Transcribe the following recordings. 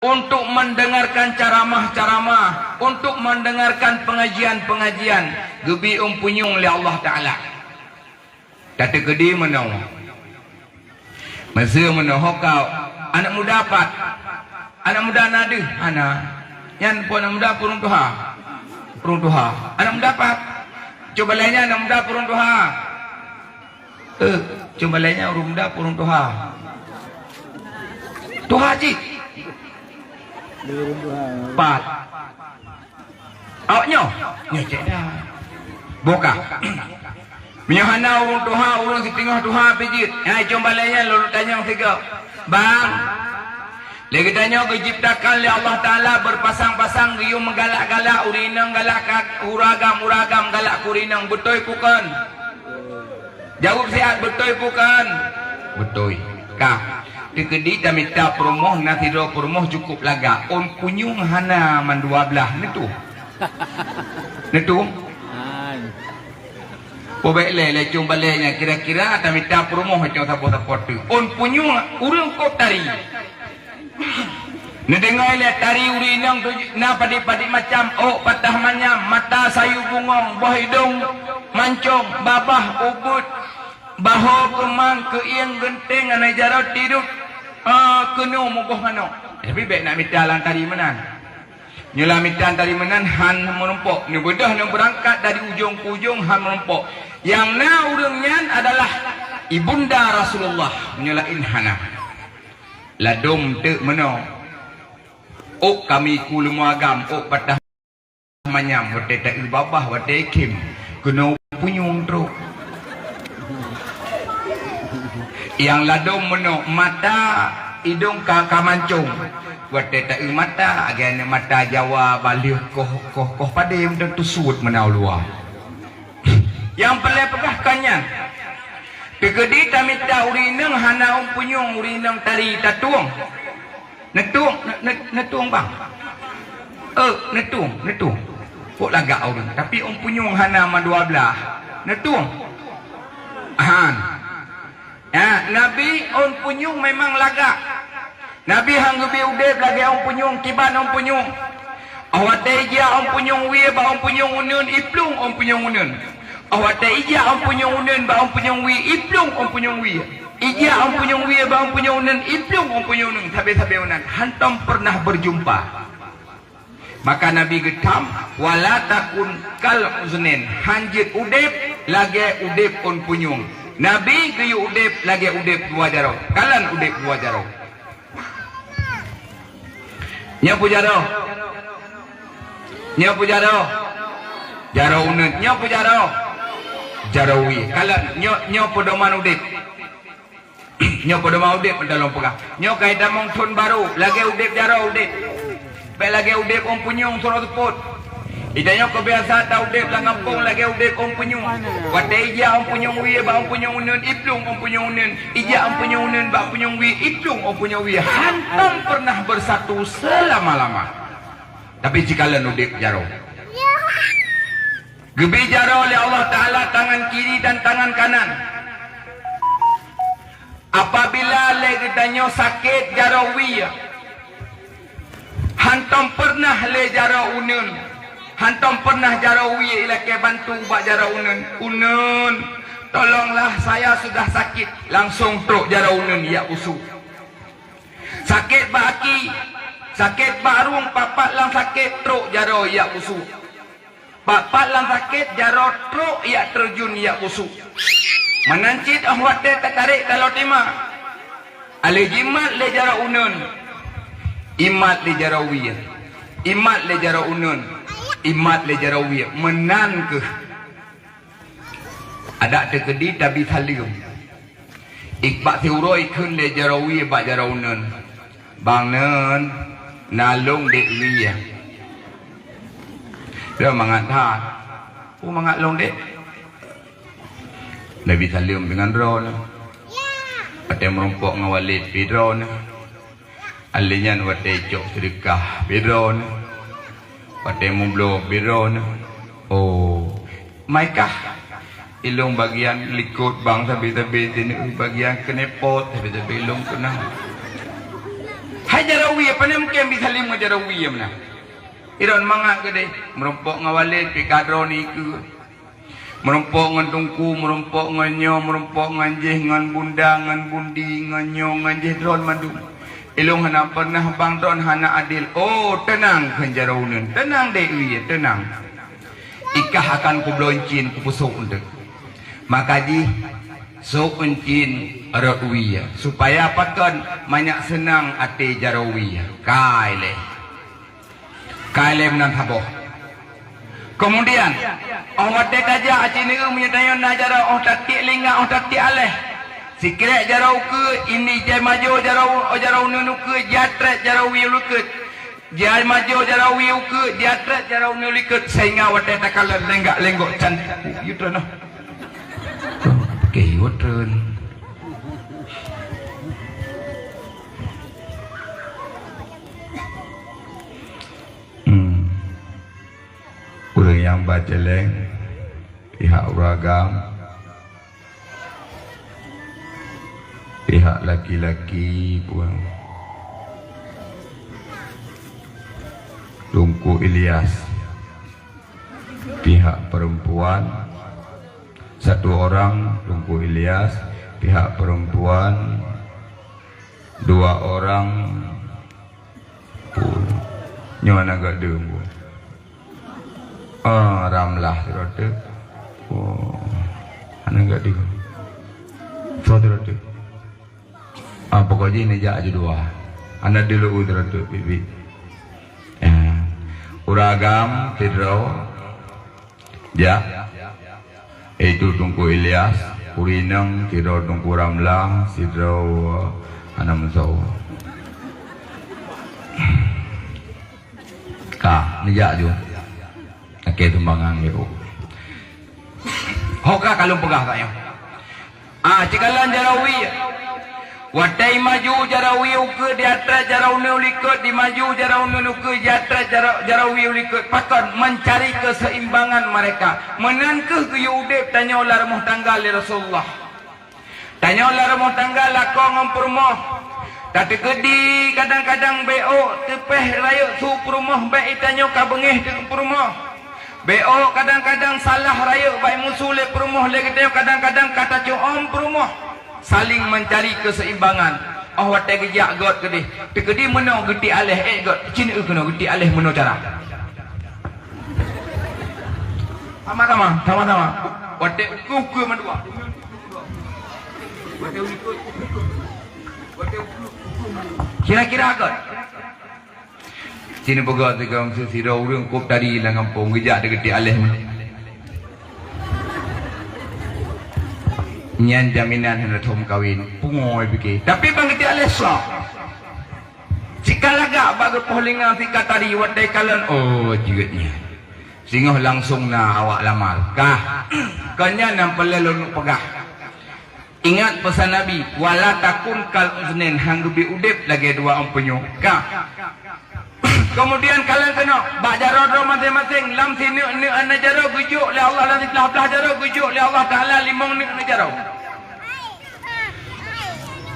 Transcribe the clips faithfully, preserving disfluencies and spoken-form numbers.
untuk mendengarkan ceramah-ceramah, untuk mendengarkan pengajian-pengajian, geubri ôn punyueng lé Allah Taala. Tateukeudi meunoe. Meuseu meunoe ho kau, aneuk muda pat? Aneuk muda na deuh? Hana. Nyan peue aneuk muda, peue ureueng tuha? Ureueng tuha. Aneuk muda pat? Cuba lé nyan aneuk muda, peue ureueng tuha? Eh, cuba lé nyan ureueng muda, peue ureueng tuha? Tuha cit. Pat. Awak nyoe? Nyoe cit dah. Boh kah? Meunyoe hana ureueng tuha, ureueng siteungoh tuha pih jeuet. Hai, cuba lé nyan lôn tanyong sigoe. Bang, lé geutanyoe geuciptakan lé Allah Taala beupasang-pasang geuyue meugalak-galak, ureueng inong galak ka-, ureueng agam, ureueng agam galak keu ureueng inong. Beutôi peue kon? Jaweueb siat, beutôi peue kon? Beutôi. Ka, teukeudi tamita peurumoh, na sidroe peurumoh cukup lagak. Ôn punyueng hana mandua blaih, neutueng? Neutueng? Hai. Peubék lé, lé cuba lé nyan, kira-kira tamita peurumoh, cok sapo-sapo teuk. Ôn punyueng ureueng kôb tari. Neudeungoe lé tari ureueng inong tu na padit-padit macam, ôk patah manyam, mata sayu bungong, boh idong mancong, babah, ubeuet, baho, keumang, keuieng, geunteng, aneuk jaroe, tidot, eh, keunoe muboh manok. Tapi bék nak mita lam tari meunan. Nyoe lam mita tari meunan han meurumpok. Neubeudôh neubeurangkat dari ujong keu ujong han meurumpok. Nyang na ureueng nyan adalah Ibunda Rasulullah. Nyoe laén hana. Ladôm teuk meunoe. Ôk kami ku leumô agam, ôk patah manyam, watée taeu babah, watée ikhém, keunoe punyueng trok. Nyang ladôm meunoe, mata, idong ka, ka mancong. Watée taeu mata, lagée aneuk mata Jawa, baleueh koh, koh, koh padé, meuteun teusuet meunan u luwa. Nyang peureulée peugah kon nyan. Teukeudi tamita ureueng inong hana ôn punyueng, ureueng inong tari tatueng. Neutueng, ne-, ne-, neutueng bang. Eh, neutueng, neutueng. Kok lagak ureueng, tapi ôn punyueng hana mandua blaih. Neutueng. Han. Ya, Nabi ôn punyueng memang lagak. Nabi han geubri udeb lagée ôn punyueng, kiban ôn punyueng. Óh watée ijak ôn punyueng wie bak ôn punyueng uneuen, iplueng ôn punyueng uneuen. Óh watée ijak ôn punyueng uneuen bak ôn punyueng wie, iplueng ôn punyueng wie. Ijak ôn punyueng wie bak ôn punyueng uneuen, iplueng ôn punyueng uneuen, sabe-sabe meunan. Hantom pernah berjumpa. Maka Nabi geutam, "Wala takun kal uznain," han jeuet udeb lagée udeb ôn punyueng. Nabi geuyue udeb lagée udeb dua jaroe. Kalon udeb dua jaroe. Nyoe peue jaroe? Nyoe peue jaroe? Jaroe uneuen. Nyoe peue jaroe? Jaroe wie. Kalon nyoe, nyoe peudoman udeb. Nyoe peudoman udeb meunan lôn peugah. Nyoe ka itamong thon barô, lagée udeb jaroe udeb. Bék lagée udeb ôn punyueng sidroe seupôt. Itanyoe keubiasaan taudeb lam gampông lagée udeb ôn punyueng. Watée ijak ôn punyueng wie bak ôn punyueng uneuen, iplueng ôn punyueng uneuen. Ijak ôn punyueng uneuen bak punyueng wie, iplueng ôn punyueng wie. Hantom pernah bersatu selama-lama. Tapi sikalon udeb jaroe. Geubri jaroe lé Allah Taala tangan kiri dan tangan kanan. Apabila lé geutanyoe sakét jaroe wie, hantom pernah lé jaroe uneuen, hantom pernah jaroe wie ilakée bantu bak jaroe uneuen, "Uneuen, tolonglah, saya sudah sakit." Langsong trok jaroe uneuen jak u su. Sakét bak aki, sakét bak rueng, pat-pat lam sakét trok jaroe jak u su. Pat-pat lam sakét jaroe trok jak teurjun jak u su. Meunan cit óh watée tatarek taloe teuma. Alheuh jimat lé jaroe uneuen, imat lé jaroe wie. Imat lé jaroe uneuen, imat lé jaroe wie. Meunan kheueh. Adak teukeudi tabi saleuem. Bak siuroe ikheun lé jaroe wie bak jaroe uneuen, "Bang neuen, na lôn dek wie." Lôn mangat that. "Peue mangat lôn dek?" Nabi saleuem deungon droeneuh. Watée meurumpok ngon Walid pih droeneuh. Alheuh nyan watée cok seudeukah pih droeneuh. Watée meubloe pih droeneuh. Oh, mai kah? Ilôn bagian likot bang sabe-sabe, sineuk bagian keuneupot sabe-sabe ilôn keunong. Hai jaroe wie, pane mungken bisa lima jaroe wie meunan. Iron mangat keudeh, meurumpok ngon waled, pih ka droeneuh ikeue. Meurumpok ngon teungku, meurumpok ngon nyoe, meurumpok ngon jih, ngon bunda, ngon bundi, ngon nyoe, ngon jih, droen mandum. Ilôn hana pernah bang droen hana adil. Oh, teunang kheun jaroe uneuen. Teunang deh, wie, teunang. Ikah akan kubloe euncien kupeusôk eunteuk. Maka jih sôk euncien rot wie, supaya pakon manyak seunang até jaroe wie. Kai lé. Kai lé meunan saboh. Keumudian, óh watée tajak aci neu meunyoe tanyoe na jaroe, óh tatiek linga, óh tatiek aléh. Sikrék jaroe ukeue, ini jai majo jaroe, jaroe uneuen ukeue, jiatrét jaroe wie likot. Jai majo jaroe wie ukeue, jiatrét jaroe uneuen likot, sehingga watée takalon lenggak-lenggok cantik. Yue treun noh. Oke, yue treun. Hmm. Ureuëng nyang ba céléng, pihak ureuëng agam, pihak laki-laki pun. Teungku Ilyas, pihak perempuan, satu orang Teungku Ilyas, pihak perempuan, dua orang pun. Nyoe aneuk gadeuh pun. Ah, Ramlah sidroe teuk. Oh, aneuk gadeuh. Soe sidroe teuk? Ah, pokok jih neujak ju dua. Aneuk dulu sidroe teuk, biet-biet. Ya. Ureuëng agam sidroe. Jak. Itu Teungku Ilyas, ureuëng inong sidroe Teungku Ramlah, sidroe hana meusawa. Ka, neujak ju. Lakée sumbangan ngiru. Ho ka, ka lôn peugah tanyoe. Ah, cikalon jaroe wie. Watée maju jaroe wie ukeue di ateueh jaroe uneuen likot, di maju jaroe uneuen ukeue di ateueh jaroe, jaroe wie likot. Pakon? Mencari keseimbangan mereka. Meunan kheueh geuyue udeb tanyoe lam rumoh tangga lé Rasulullah. Tanyoe lam rumoh tangga lakoe ngon peurumoh. Tateukeudi kadang-kadang bék teupeh rayeuk su peurumoh bék itanyoe ka beungéh keu peurumoh. Bék kadang-kadang salah rayeuk bék musu lé peurumoh lé geutanyoe kadang-kadang ka tacuom peurumoh. Saling mencari keseimbangan. Óh watée geujak göt keudeh. Teukeudi meunoe geutiek aléh, ék göt, cit eu keunoe geutiek aléh meunoe cara. Sama-sama, sama-sama. Watée ukeue-ukeue mandua. Kira-kira göt. Sini peugah tiga maksud sidroe ureuëng kop tadi lam gampông geujak deukeue aléh. Nyan jaminan hana thom kawin. Pungoe pike. Tapi bang geujak aléh sok. Sika lagak bak geupoh linga sika tadi watée kalon, oh, jeuet nyan. Singoh langsung na awak lamar. Kah, kon nyan nyang peureulée lôn peugah. Ingat peusan Nabi, "Wala takun kal uznain," han geubi udeb lagée dua ôn punyueng. Kah. Keumudian kalon keunoe, bak jaroe droe maséng-maséng, lam sineuk-neuk aneuk jaroe geujok lé Allah, lam siblah-blah jaroe geujok lé Allah Taala limong neuk aneuk jaroe.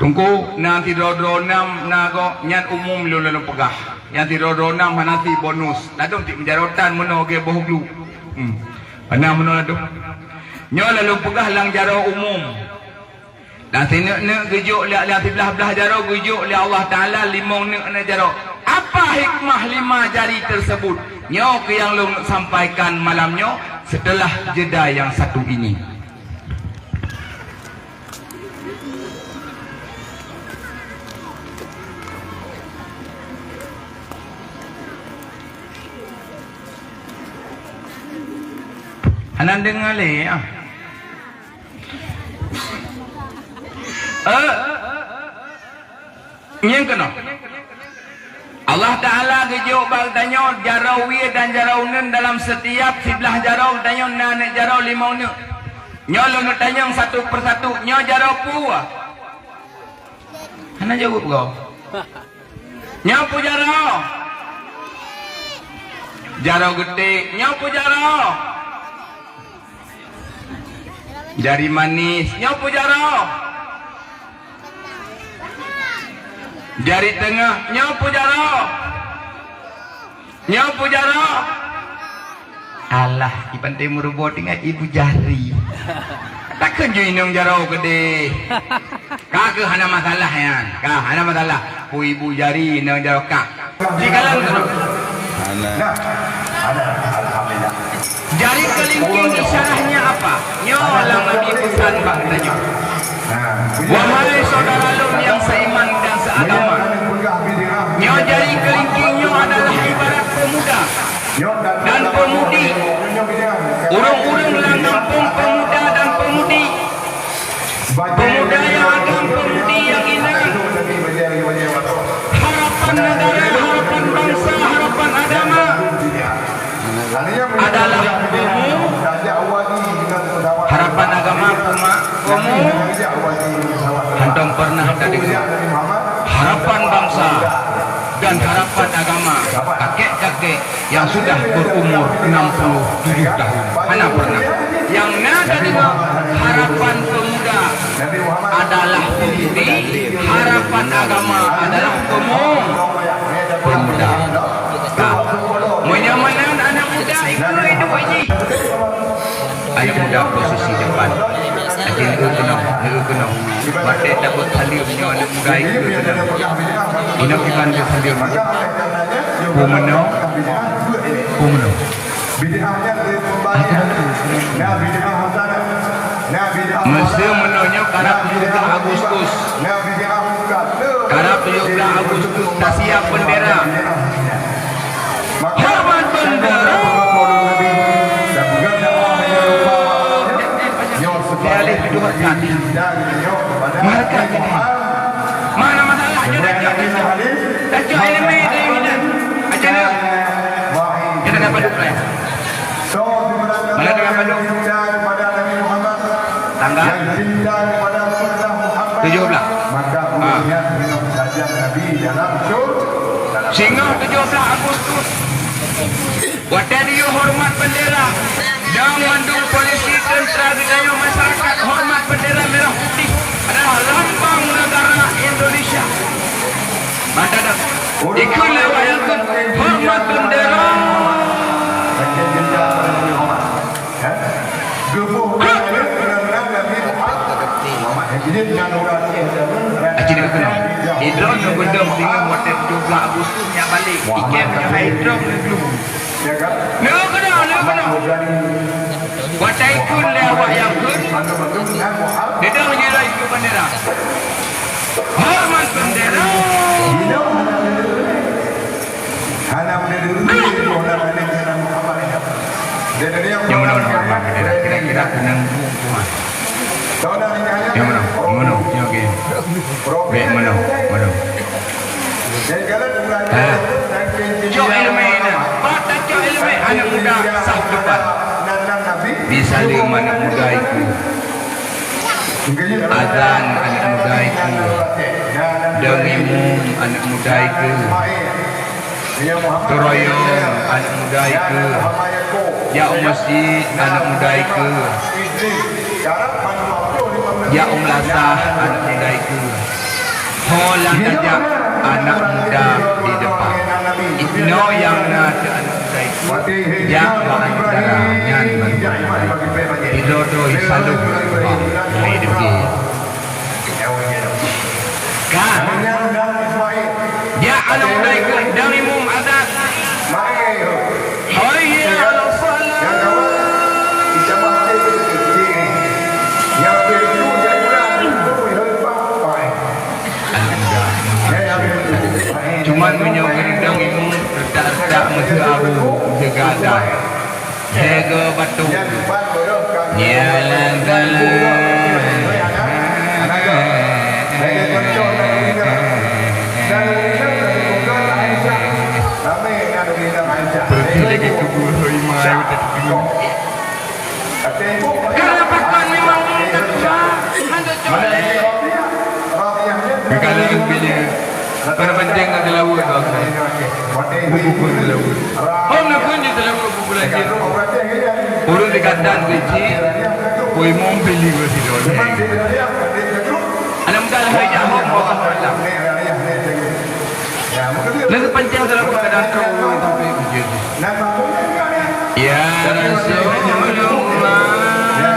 Teungku, na sidroe-droe nam na gob nyan umum lôn lôn peugah. Nyang sidroe-droe nam hana si bonus. Ladôm cit meujaroe tan meunoe gée boh glu. Hmm. Hana meunoe ladôm. Nyoe lôn peugah lam jaroe umum. Dan sineuk-neuk geujok lé, lam siblah-blah jaroe geujok lé Allah Taala limong neuk aneuk jaroe. Apa hikmah lima jari tersebut? Nyoe keuh nyang lôn sampaikan malam nyoe setelah jeda yang satu ini. Hana deungoe lé, ah. Eh. Nyang keunoe. Allah Taala geujok bak geutanyoe jaroe wie dan jaroe uneuen dalam setiap siblah jaroe geutanyoe na aneuk jaroe limong neuk. Nyoe lôn tanyong satu persatu, nyoe jaroe peue? Hana jaweueb gob. Nyoe peue jaroe? Jaroe geuték, nyoe peue jaroe? Jari manis, nyoe peue jaroe? Jari teungoh nyoe peue jaroe? Nyoe peue jaroe? Alah, i pantai meuruboh teungoh ibu jari. Takheun ju inong jaroe keudeh. Ka keuh hana masalah nyan. Ka hana masalah. Peue ibu jari inong jaroe ka. Jikalon keunoe. Nah, ada, alhamdulillah. Jari keulingking isyarahnya apa? Nyoe lam Nabi peusan bak tanyoe. Wahai syedara lôn nyang seiman dan seagama, nyoe jari keulingking nyoe adalah ibarat pemuda dan pemudi. Ureuëng-ureuëng lam gampông pemuda dan pemudi. Pemuda nyang agam, pemudi nyang inong. Harapan negara, harapan bangsa, harapan agama adalah peumuda. Harapan agama peuma-, peumuda. Hántom peureunah tadeungoe harapan bangsa dan harapan agama kakek-kakek nyang sudah berumur enam puluh tujuh tahun. Hana peureunah. Nyang na tadeungoe harapan peumuda adalah pemudi, harapan agama adalah pemu-, peumuda. Nah, meunyoe meunan aneuk muda, ikheun idup jih. Aneuk muda posisi depan. Aci neueu keunoe, neueu keunoe. Watée tabeuet saleuem nyoe aneuk muda ikheun keunoe. Inong iban beuet saleuem. Peue meunoe? Peue meunoe? Ada. Meuseu meunoe nyoe karab tujoh blah Agustus. Karab tujoh blah Agustus tasiap bendera. Hormat bendera. Di alih tuduhan kami. Mana masalah? Nyoe dah cok. Dah cok elemen dari mana? Macam mana? Kita dapat duit. Mana dengan Bandung? Tanggal tujuh belas. Ah. Singoh tujoh blah Agustus. Watée diyue hormat bendera, dan mandum polisi, tentera, geutanyoe masyarakat hormat bendera merah putih adalah lambang negara Indonesia. Mata dah. Ikheun lé awak nyang kheun, hormat bendera. Aci deuk keunoe. Idroe neubeudôh singoh watée tujoh blah Agustus nyak balek. Ikém nyak hai droe ngeuglu. Neueu keunoe, neueu keunoe. Watée ikheun lé awak nyang kheun, deudong jih lom ikheun bendera. Hormat bendera. Nyang meunan hormat bendera, kira-kira keunong buet. Nyang meunan, nyang meunan, nyang oke. Bèk meunan, meunan. Ha. Cok elemen na. Pat tacok elemen aneuk muda saf depan. Disaleuem aneuk muda ikheun. Azan aneuk muda ikheun. Dong imum aneuk muda ikheun. Teuroyong aneuk muda ikheun. Jak u meuseujid aneuk muda ikheun. Jak u meulasah aneuk muda ikheun. Ho lam tajak aneuk muda di depan. Inoe nyang na teu aneuk muda ikheun. Jak bak aneuk dara nyan bantu. Sidroe-droe jisaleuem hai deuki. Ka. Jak aneuk muda ikheun, dong imum azan. Hayya 'alas shalah. Cuman meunyoe geudong imum, retak-retak meuseue abu, meuseue gada. Jaga batuk. Yalah, galah. Pergi lagi ke guru imai, udah ketemu. Karena pakon memang tak kuat, hantu cuma. Kalau bila, pada penting nak dilawat, buku pun dilawat. Hom nak pun dilawat. Ureuëng dikatan keuci, kui mobil di gua sidon. Anak muda lah hai jahom, Allah Allah. Lagi panjang dalam keadaan kau sampai ujian. Ya Rasulullah. Ya Habibullah.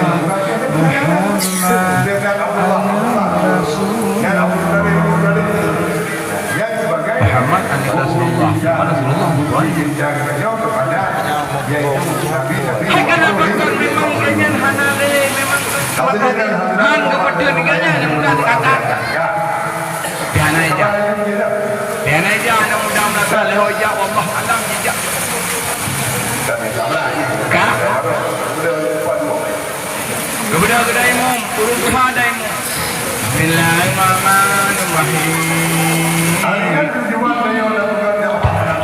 Muhammad. Muhammad anak Rasulullah. Muhammad anak Rasulullah. Muhammad Rasulullah, bukan? Hai, kenapa kon memang ureueng nyan hana lé, memang kon hana geupeuteuet geuh nyan, mudah dikata. Pian aja. Pian aja, anak muda merasa leuh ojak, wallah alam jijak. Ka? Kepada kedai imum, turun tuha dai imum. Bismillahirrahmanirrahim.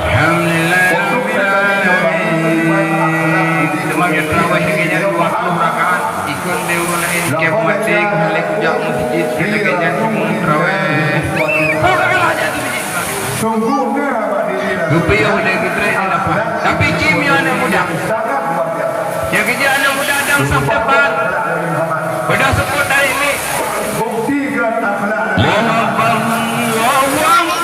Alhamdulillah rabbil alamin. Teuma geutrawéh lagèe nyan dua puluh rakaat. Ikon di ureueng laén keu maté keuhai kujak masjid lagèe nyan imum trawéh. Geupiyôh lé geutrek nyan dapat. Tapi jih meunyoe aneuk muda. Nyang keujeuet aneuk muda dang saf depan. Beudôh seupôt dari ni. Allahu Akbar, Allahu Akbar. Allahu Akbar, Allahu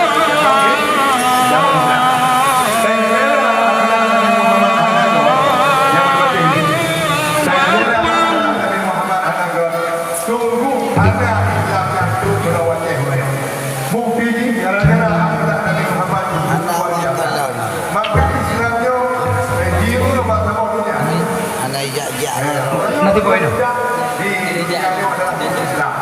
Akbar. Sungguh hana Islam nyang trok keu lawat éh ureueng. Bukti jih gara-gara akhlak Nabi Muhammad nyang luar biasa. Maka Islam nyoe jiureueng bak saboh donya. Hana ijak-jak. Nanti boy tu. Di dunia nyoe adalah Islam.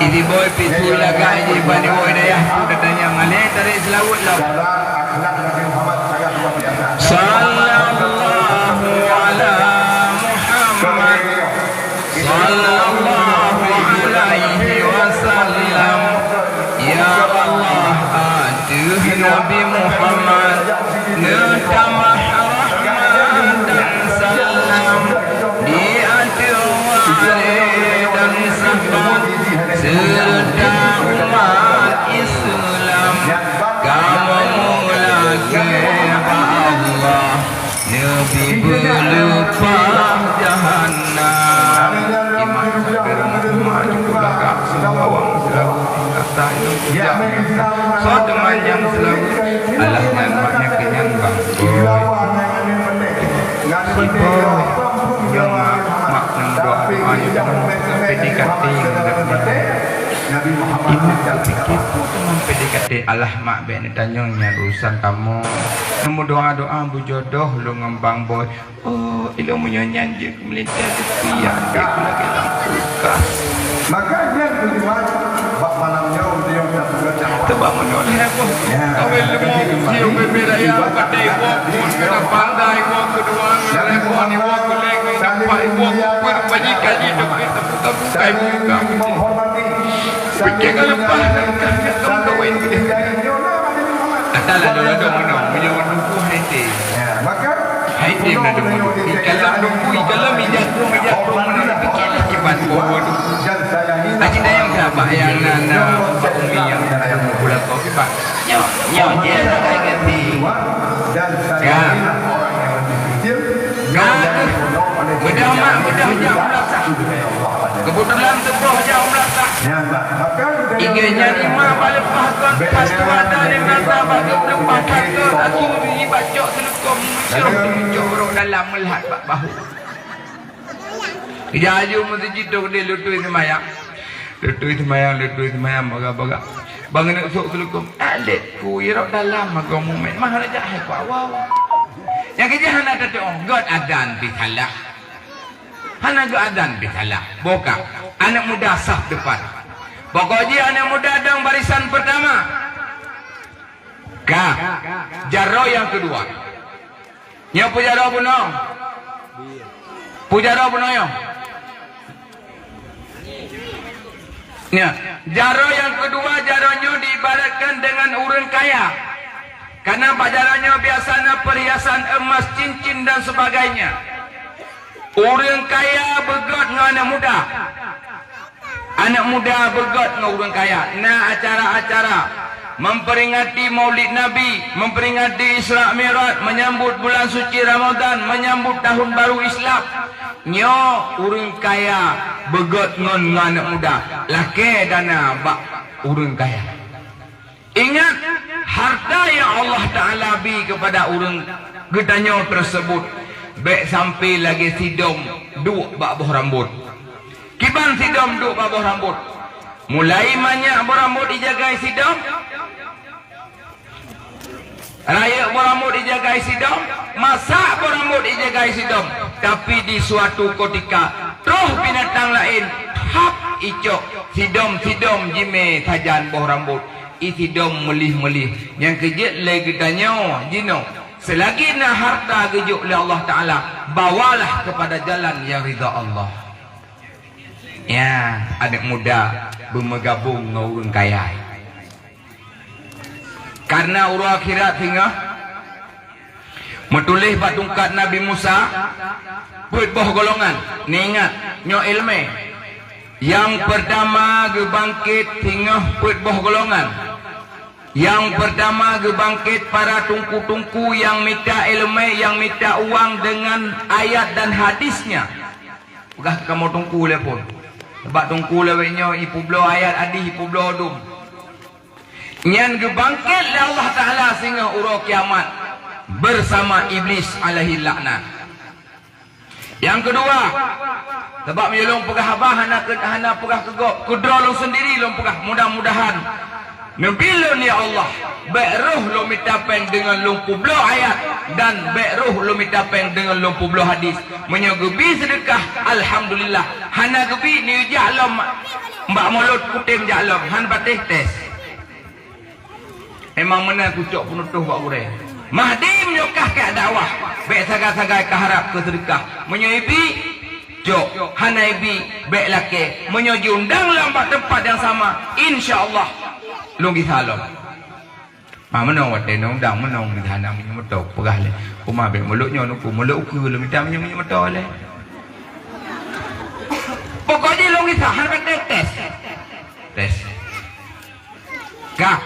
Ini boy pisu lagak ini bani boy dayah tu katanya malé tarik selawat lah. Dalam akhlak Nabi Muhammad sangat luar biasa. Sallallahu ala Muhammad. Sallallahu alaihi wasallam. Ya Allah, ateueh Nabi Muhammad neutamah rahmat dan salam, di ateueh ali dan sahabat serta umat Islam. Kamoe meulakée bak Allah. Neubi beuleupah jahannam. Iman sabar Muhammad, lagak seulaweuet, seulaweuet tingkatan nyang kujak. Soe teuma nyang seulaweuet? Allah nyan mak nyang keu nyan bang. Boy. Si boy. Nyang mak, mak nyang doa-doa nyang tanong sampai di kating. Iman kupikir, peue teuma P D K T, alah mak, bék neutanyong nyan urusan kamoe. Neumeudoa-doa beujodoh lôn ngon Bang Boy. Oh, ilôn meunyoe nyan jeuet keu meulintèe teupie, até ku lagèe lam kulkas. Maka nyan tujuan bak malam nyoe beliau dah bekerja. Teuma meunyoe lhèe boh kawén leumo, siuroe beubaih raya, padé iwoe, phôn keunan pandai iwoe, keudua ngon lhèe boh, iwoe keulhèe ngon keumpat, iwoe keupeuet, banyi kali teupie teubuka-buka ibuka. Pikir ka leupah dan ka nyang kawén. Kata lalu-lalu meunoe, meunyoe meununggu hai tém. Hai tém na deungon. Ikalon nunggu, ikalon mijak tu, mijak tu, meunoe pikir lah kiban bawa tu. Aji dayang sahabat yang na, na, Pak Umi yang na, yang mula kau kiban. Nyoe, nyoe je lah kai ganti. Ya. Ka. Beudôh mak, beudôh jak umrah sah. Kebetulan teuboh jak umrah sah. Igeuh nyan imam bak leupah kon, pas tuan dan imam sahabat geuleupah kon, aku bri bacok seuleukom muncong, muncong rôh dalam meulat bak bahu. Ija aju meuseujid tu keudeh lutui seumayang. Lutui seumayang, lutui seumayang, baga-baga. Bangon neuk sôk seuleukom. Alek ku irok dalam agam mumet. Mah raja hai ku awau. Nyang keujah hana tatu'oh, göt adan pih salah. Hana göt adan pih salah. Boka. Aneuk muda saf depan. Pokok jih aneuk muda dong barisan pertama. Ka. Jaroe nyang keudua. Nyoe peue jaroe bunoe? Peue jaroe bunoe nyoe? Nyoe, jaroe nyang keudua, jaroe nyoe diibaratkan dengan ureueng kaya. Karena bak jaroe nyoe biasa na perhiasan emas, cincin dan sebagainya. Ureueng kaya beugöt ngon aneuk muda. Aneuk muda beugét ngon ureuëng kaya. Na acara-acara memperingati Maulid Nabi, memperingati Isra Mi'raj, menyambut bulan suci Ramadan, menyambut tahun baru Islam. Nyoe ureuëng kaya beugét ngon, ngon aneuk muda. Lakée dana bak ureuëng kaya. Ingat, harta yang Allah Ta'ala bi kepada ureuëng geutanyoe tersebut, bék sampai lagée sidom duek bak boh rambot. Kiban sidom duek bak boh rambot? Mulai manyak boh rambot ijagai sidom, rayeuk boh rambot ijagai sidom, masak boh rambot ijagai sidom. Tapi di suatu ketika, troh binatang laén, hap icok, sidom-sidom jimé sajan boh rambot. I sidom meulih-meulih. Nyang keujeuet lé geutanyoe jinoe, selagi na harta geujok lé Allah Ta'ala, bawalah kepada jalan yang ridha Allah. Ya, aneuk muda beumeugabong ngon ureuëng kaya. Karena uroe akhirat singoh, meutuléh bak tungkat Nabi Musa, peuet boh golongan. Neuingat, nyoe iéleumé. Nyang peurtama geubangket singoh peuet boh golongan. Nyang peurtama geubangket para teungku-teungku nyang mita iéleumé, nyang mita uang deungon ayat dan hadisnya. Peugah kamoe teungku lé phon. Sabab teungku lawét nyoe ipeubloe ayat hadis, ipeubloe dum. Nyan geubangket lé Allah Ta'ala singoh uroe kiamat bersama Iblis alaihi laknat. Nyang keudua, sabab meunyoe lôn peugah haba hana keu, hana peugah keu gob, keu droe lôn sendiri lôn peugah, mudah-mudahan neubi lôn, ya Allah, bék roh lôn mita péng deungon lôn peubloe ayat dan bék roh lôn mita péng deungon lôn peubloe hadis. Meunyoe geubi seudeukah, alhamdulillah. Hana geubi, neujak lom bak mulod kutem jak lom, han patéh tes. Memang meunan kucok peunutoh bak gurée. Mahdi meunyoe kah keu dakwah, bék sagai-sagai kaharab keu seudeukah. Meunyoe ibi, cok. Hana ibi, bék lakée. Meunyoe jiundang lam bak teumpat nyang sama, insya Allah lôn gisa lom. Ma meunoe watée neundang meunoe gisa na minyeuk moto, peugah lé, "Uma bék mulod nyoe nuku, mulod ukeue lôn mita minyeuk, minyeuk moto lé." Pokok jih lôn gisa, han patéh tes. Tes. Ka.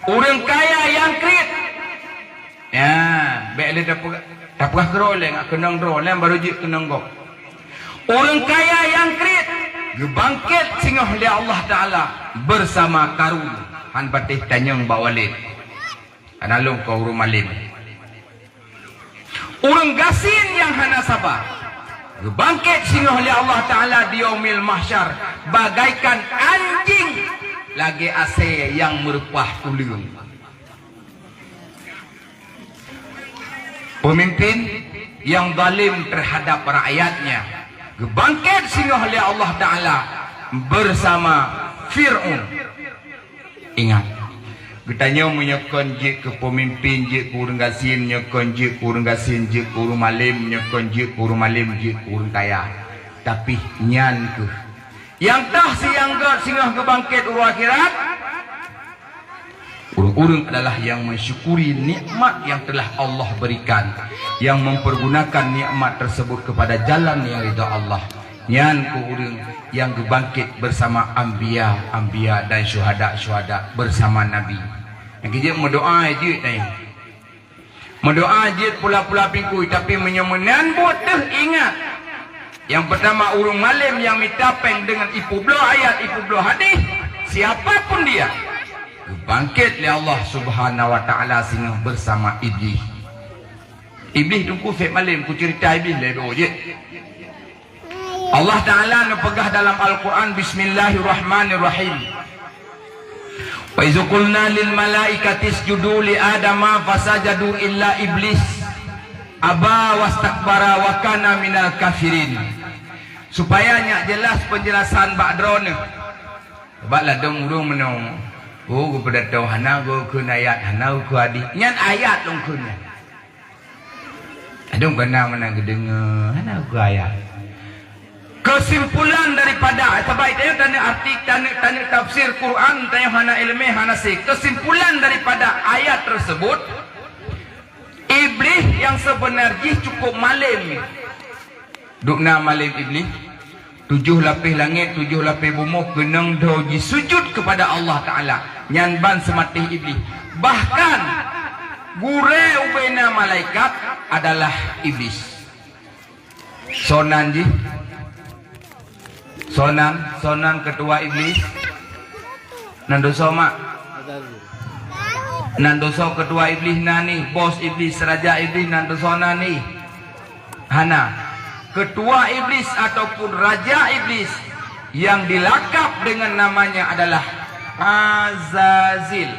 Ureuëng kaya nyang kriet. Ya, bék lé tapeugah, tapeugah keudroe lé, ngat keunong droe lé, barô jeuet keunong gob. Ureuëng kaya nyang kriet geubangket singoh lé Allah Ta'ala bersama Karun, han patéh tanyong bak Walid. Hana lôn keu ureuëng malém. Ureuëng gasien nyang hana saba geubangket singoh lé Allah Ta'ala di Yaumil Mahsyar bagaikan anjing lagée asée nyang meureupah tuleueng. Peumimpin nyang zalim teuhadab rakyatnya geubangket singoh lé Allah Ta'ala bersama Fir'aun. Ingat, geutanyoe meunyoe kon jeuet keu peumimpin, jeuet keu ureuëng gasien, meunyoe kon jeuet keu ureuëng gasien, jeuet keu ureuëng malém, meunyoe kon jeuet keu ureuëng malém, jeuet keu ureuëng kaya. Tapi nyan kheueh nyang toh si nyang gét singoh geubangket uroe akhirat. Ureuëng-ureuëng adalah yang mensyukuri nikmat yang telah Allah berikan, yang mempergunakan nikmat tersebut kepada jalan yang ridha Allah. Nyan keuh ureuëng nyang geubangket bersama anbiya-anbiya dan syuhada-syuhada bersama Nabi. Nyang keujeuet meudoa jeuet nyan. Meudoa jeuet pula-pula pingkui, tapi meunyoe meunan buet teuh ingat. Nyang peurtama ureuëng malém nyang mita péng deungon ipeubloe ayat, ipeubloe hadis, siapa pun dia, geubangket lé Allah Subhanahu wa Ta'ala singoh bersama Iblih. Iblih teungku seb malém, kuceurita Iblih lé do jeuet. Allah Ta'ala neupeugah dalam Al-Quran, "Bismillahirrahmanirrahim. Wa iz qulna lil malaikati isjudu li Adama fasajadu illa Iblis aba wastakbara wa kana minal kafirin." Supaya nyak jeulaih peunjeulasan bak droeneuh. Bak ladôm ureuëng meunoe, oh, geupeudatoe hana geukheun ayat, hana geukheun hadis. Nyan ayat lôn kheun nyan. Adong kana meunan geudeungoe, hana geukheun ayat. Kesimpulan daripada, sabab tanyoe, tanyoe arti, tanyoe, tanyoe tafsir Quran, tanyoe hana iéleumé, hana seh. Kesimpulan daripada ayat tersebut, Iblih nyang sebenar jih cukup malém. Dubna malém Iblih? Tujoh lapéh langét, tujoh lapéh bumoe keunong dho jisujut keupada Allah Taala. Nyan ban seumatéh Iblih. Bahkan gurée ubena malaikat adalah Iblis. Soe nan jih? Soe nan, soe nan keutua Iblih? Nan dosa mak? Nan dosa keutua Iblih nan nih, bos Iblih, raja Iblih, nan dosa nan nih? Hana. Keutua Iblih ataupun raja Iblih yang dilakab dengan namanya adalah Azazil.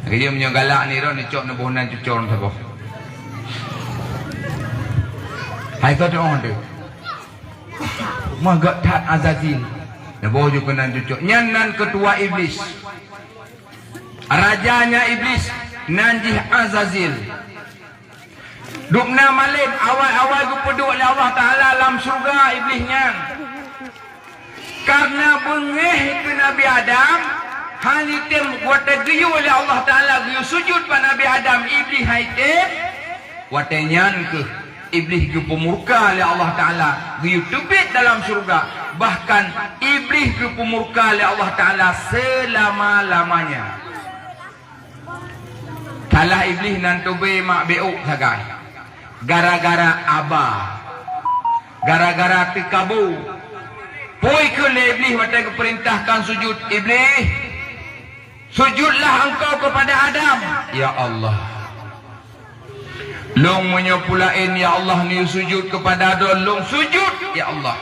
Lagée meunyoe galak ni ron, neucok neuboh nan cucor saboh. Hai ka doh deh. Mah gak that Azazil. Neuboh ju keunan cucok. Nyan nan keutua Iblih. Rajanya Iblih nan jih Azazil. Dubna malem awai-awai geupeuduek lé Allah Taala lam syeuruga Iblih nyan. Karena beungéh keu Nabi Adam, han item watée geuyue lé Allah Taala geuyue sujut bak Nabi Adam, Iblih han item. Watée nyan keuh Iblih geupeumurka lé Allah Taala, geuyue teubiet dalam syeuruga. Bahkan Iblih geupeumurka lé Allah Taala seulama-lamanya. Salah Iblih nan tubé mak béuk sagai. Gara-gara aba. Gara-gara teukabo. Pui keu lé Iblih watée geupeurintahkan sujut, "Iblih, sujudlah engkau kepada Adam." "Ya Allah, lôn meunyoe peue laén, ya Allah, neusujut kepada droe, lôn sujut, ya Allah.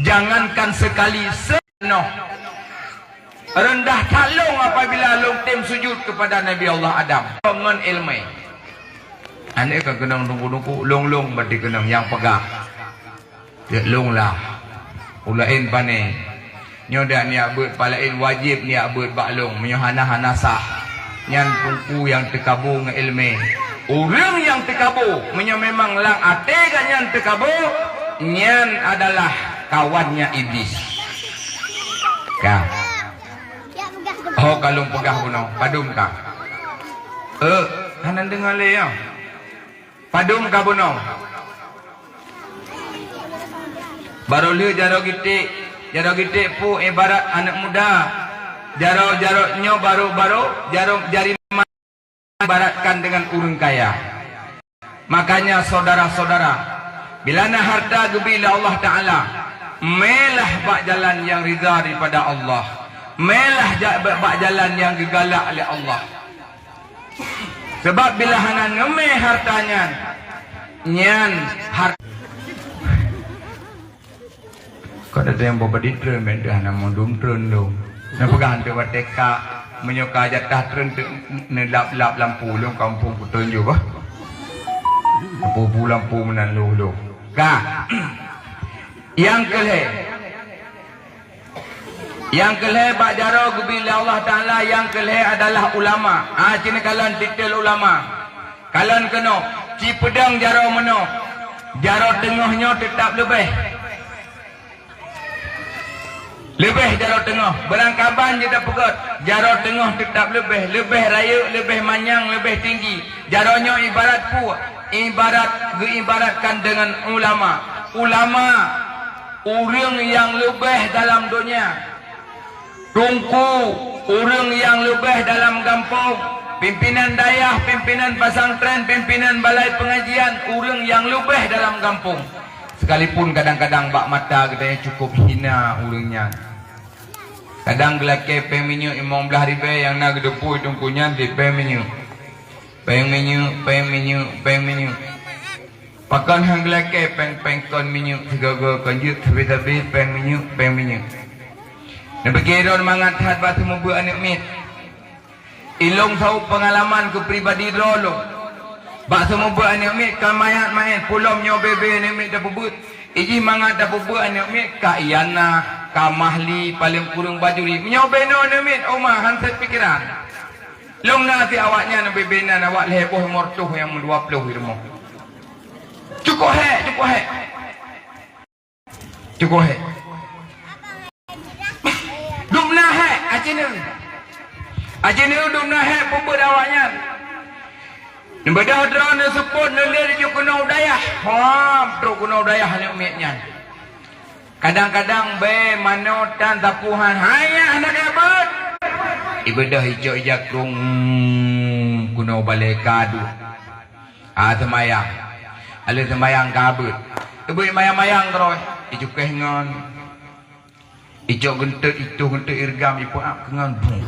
Jangankan sekali, senoh." Rendah that lôn apabila lôn tem sujut kepada Nabi Allah Adam. Ngon ilmu. Aneuk ka keunong tungku-tungku, lôn-lôn berarti keunong nyang peugah. Cek lôn lah. Ulôn pane. Nyoe dak niyak beuet, palaén wajéb niyak beuet bak lôn. Meunyoe hana, hana sah. Nyan tungku nyang teukabo ngon ilmu. Ureuëng nyang teukabo, meunyoe memang lam até gobnyan teukabo, nyan adalah kawannya Iblis. Ka. Ho ka lôn peugah bunoe, padum ka? Eh, hana deungoe lé nyoe. Padum ka bunoe? Barô lheueh jaroe gitek, jaroe gitek peue ibarat aneuk muda. Jaroe, jaroe nyoe barô, barô, jaroe jari ibaratkan dengan ureuëng kaya. Makanya saudara-saudara, bila na harta geubri lé Allah Taala, mélah bak jalan nyang ridha daripada Allah. Mélah ja-, bak, bak jalan nyang geugalak lé Allah. Sebab bila hana ngeumé harta nyan, nyan har- Ka datang boh badi treun, meuntah na mundum treun lom. Na peugah hantu watée ka, meunyoe ka jatah treun teuk neulap-lap lampu lom kampung Kutonjo bah. Lampu bu lampu meunan lom-lom. Ka. Nyang keu lhée. Nyang keu lhée bak jaroe geubri lé Allah Taala, nyang keu lhée adalah ulama. Ah, cit neukalon titel ulama. Kalon keunoe, ci peudong jaroe meunoe. Jaroe teungoh nyoe teutab leubeh. Leubeh jaroe teungoh, beurangkaban jeuet tapeugét, jaroe teungoh teutab leubeh, leubeh rayeuk, leubeh manyang, leubeh tinggi. Jaroe nyoe ibarat peue? Ibarat, geuibaratkan deungon ulama. Ulama, ureuëng nyang leubeh dalam donya. Tungku, ureuëng nyang leubeh dalam gampông, pimpinan dayah, pimpinan pesantren, pimpinan balai pengajian, ureuëng nyang leubeh dalam gampông. Sekalipun kadang-kadang bak mata geutanyoe cukup hina ureuëng nyan. Kadang geulakée péng minyeuk limong blaih ribée nyang na geuteupue tungku nyan di péng minyeuk. Péng minyeuk, péng minyeuk, péng minyeuk. Pakon han geulakée péng-péng kon minyeuk sigoe-goe kon jeuet sabe-sabe péng minyeuk, péng minyeuk. Neupike droe mangat that bak seumeubeuet aneuk miet. Ilôn saboh peungalaman keu pribadi droe lôn. Bak seumeubeuet aneuk miet ka mayat-mayat pulom nyoe bebe aneuk miet tapeubeuet. Ijih mangat tapeubeuet aneuk miet ka Iyana, ka Mahli, paleng kureueng Bajuri. Meunyoe beno aneuk miet, oma han sép pikeran. Lôn na si awaknyan bebe nan awak lhée boh meureutôh nyang meudua ploh di rumoh. Cukup hék, cukup hék. Cukup hék. Dum na hék, aci neu. Aci neu dum na hék peubeuet awaknyan. Neubeudôh droe neuseupôt neulheueh ju keunoe u dayah. Hom, trok keunoe u dayah aneuk miet nyan. Kadang-kadang bèe manoe tan sapeue han, hai nyan hana ka beuet. Ibeudôh icok ija krong keunoe balèe ka duek. Ah, seumayang. Alèh seumayang ka beuet. Ibeudôh mayang-mayang keudroe. Icukéh ngon. Icok geunteut, itoh geunteut irigam, ipeuap keu ngon. Bung.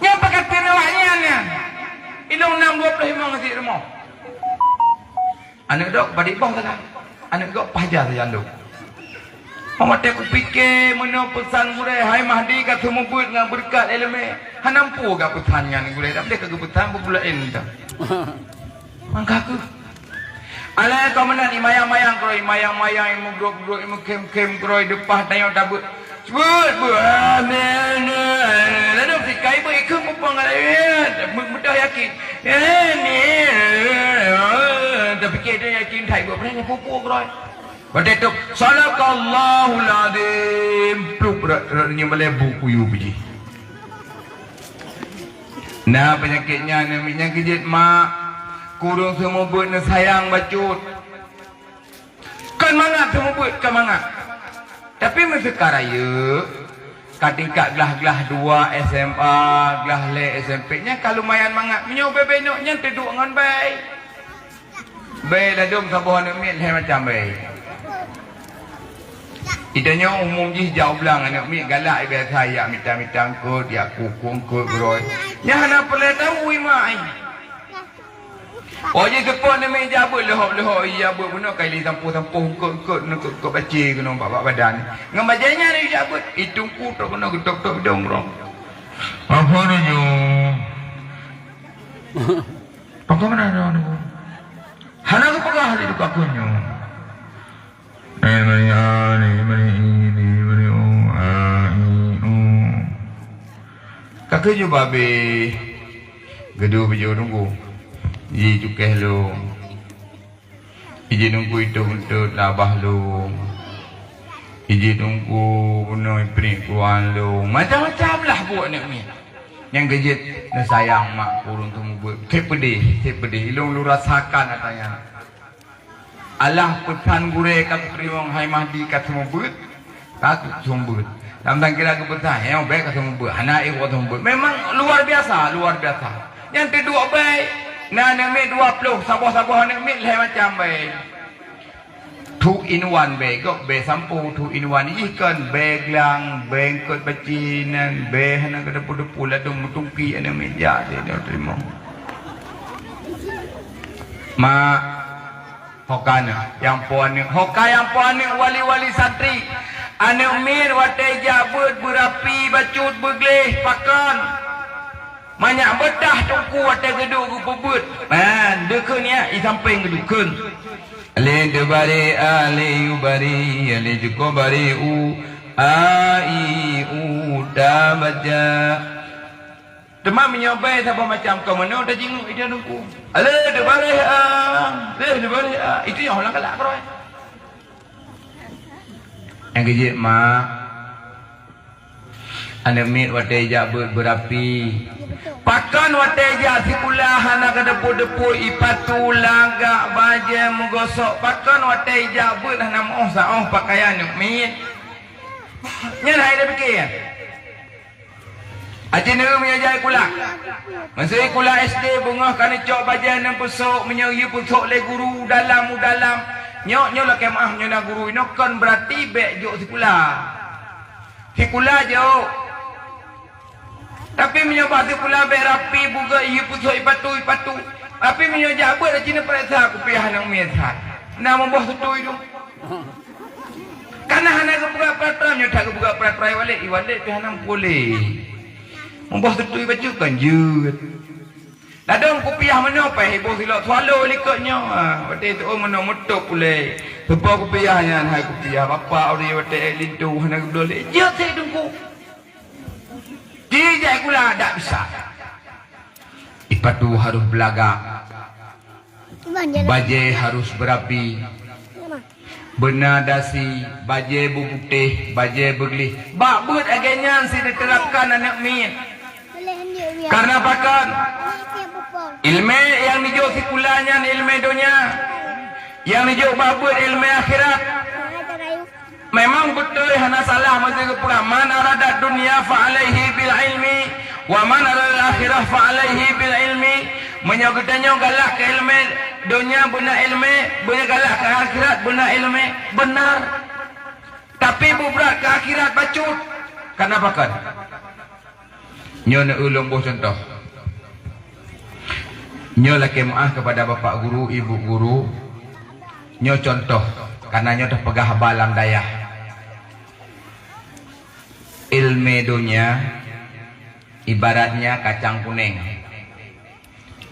Nyan pakat keunoe awak nyan nyan. Ilôn nam dua ploh limong sit rumoh. Aneuk dok padit boh sagai. Aneuk dok paja sajan dok. Watèe kupike meunoe peusan gurèe, hai Mahdi ka seumeubeuet ngon beureukat ileumèe. Hana meupeue gak peusan nyan gurèe, dak ka geupeusan beugula ileuem dah. Mangka keuh. Alah ka meunan imayang-mayang keudroe, imayang-mayang, imeugrok-grok, imeukhém-khém keudroe, deupah tanyoe tabeuet. Beuet, beuet. Lalu sikai beuet ikheun mupang ngon ayat. Mu-, mudah yakin. Tapike dia yakin thai beuet, peue-peue keudroe. Watèe tu, "Sadaqallahul Azim." Plup, ra-, ra-, nyoe malèe bu kuyu biji. Na peunyakét nyan, nyan keujeuet mak. Kureueng seumeubeuet neusayang bacut. Kon mangat seumeubeuet, kon mangat. Tapi meuseuka rayeuk, ka tingkat glah-glah dua S M A, glah lhèe S M P, nyan ka lumayan mangat. Meunyoe bèe-bèe nyoe nyan teuduek ngon bèe. Bèe ladôm saboh aneuk miet lhèe macam bèe. Di tanyoe umum jih jak u blang aneuk miet galak biasa, jak mita-mita eungkôt, jak kuku eungkôt beurôi. Nyan hana peureulèe tahu imak ai. Oh, jiteupon namiet jak beuet leuhok-leuhok, ija beuet bunoe kali sampôh-sampôh, eungkôt-eungkôt, eungkôt-eungkôt bacé keunoe bak, bak badan. Ngon bajèe nyan ija beuet, i teungku trok keunoe geutok-tok bidong rong. Apa nyoe? Pakon meunan nyoe? Hana geupeugah lé duka keuh nyoe. Eh, mari A, ni, mari I, ni, mari U, A, I, U. Ka keuh jeuet babé. Geuduek beujoe teungku. Ji cukéh lôn. Iji teungku itoh eunteuk labah lôn. Iji teungku bunoe ipriek kuan lôn. Macam-macam lah buet aneuk miet. Nyang keujeuet neusayang mak kureueng seumeubeuet. Sép peudeh, sép peudeh. Ilôn lôn rasakan ata nyan. Alah peusan gurèe ka teurimong, hai Mahdi ka seumeubeuet, ka seumeubeuet. Lam tangkira geupeusan, "Nyoe bèk ka seumeubeuet, hana ék ka seumeubeuet." Memang luar biasa, luar biasa. Nyang teuduek bèe, na aneuk miet dua ploh, saboh-saboh aneuk miet lhèe macam bèe. Two in one bèe, gob bèe sampôh, two in one. Jih kon bèe glang, bèe eungkôt bacé nyan, bèe hana geudepu-depu ladôm meutungki aneuk miet jak, dia teurimong. Mak, Ho ka aneuk nyang po aneuk, ho ka nyang po aneuk wali-wali santri. Aneuk miet watèe jak beuet beurapi bacut beugleh pakon. Manyak beutah teungku watèe geuduek geupeubeuet. Man, deukheun ya, i sampéng geuduek kheun. Alif dua baréh a, alif yue baréh, alif jukon baréh u, a, i, u, ta baca. Teuma meunyoe bèe saboh macam kon meunoe tajingok ija teungku. Aleh teubaréh a, aleh teubaréh a. Itu nyang ulang galak keudroe. Nyang keujeuet mak, aneuk miet watèe jak beuet beurapi. Pakon watèe jak sikula hana geudepu-depu ipatu lagak bajèe meugosok. Pakon watèe jak beuet hana meuoh saoh pakaian aneuk miet. Nyan hai tapike. Aci neu meunyoe jai kula. Meuseu kula S D beungoh ka neucok bajèe neupeusok meunyoe yue peusok lé guru dalam u dalam. Nyoe, nyoe lakèe meu'ah meunyoe na guru inoe kon beurati bèk jok sikula. Sikula jok. Tapi meunyoe bak sikula bèk rapi bugèt yue peusok ipatu, ipatu. Tapi meunyoe jak beuet aci neupareksa kupiah aneuk miet that. Na meuboh seutui tu. Kana hana geupeugah peuratoran, nyoe that geupeugah peuratoran i Waled, i Waled pih hana meupuléh. Meuboh seutui bacut kon jeuet. Ladôm kupiah meunoe paih iboh silop swallow likot nyoe. Ha, watèe itu meunoe meutôp ulèe. Teupo kupiah nyan hai kupiah bapak uri watèe ék linto hana geubloe lé. Jeuet sit teungku. Jijak sikula dak bisa. Ipatu harôh beulagak. Bajèe harôh beurapi. Beuna dasi, bajèe beuputéh, bajèe beugleh. Bak beuet lagèe nyan sit neuteurapkan aneuk miet. Kareuna pakon? Ileumèe nyang neujok sikula nyan ileumèe donya. Nyang neujok bak beuet ileumèe akhirat. Memang beutôi hana salah meusé geupeugah, "Man aradat dunya fa alaihi bil ilmi, wa man aradal akhirah fa alaihi bil ilmi." Meunyoe geutanyoe galak keu ileumé donya beuna ileumé, beunyoe galak keu akhirat beuna ileumé, beuna. Tapi beubrat keu akhirat bacut. Kenapa kan? Nyoe ulôn boh contoh. Nyoe lakée meuáh kepada bapak guru, ibu guru. Nyoe contoh, karena nyoe teupeugah haba lam dayah. Ileumé donya ibaratnya kacang kunéng.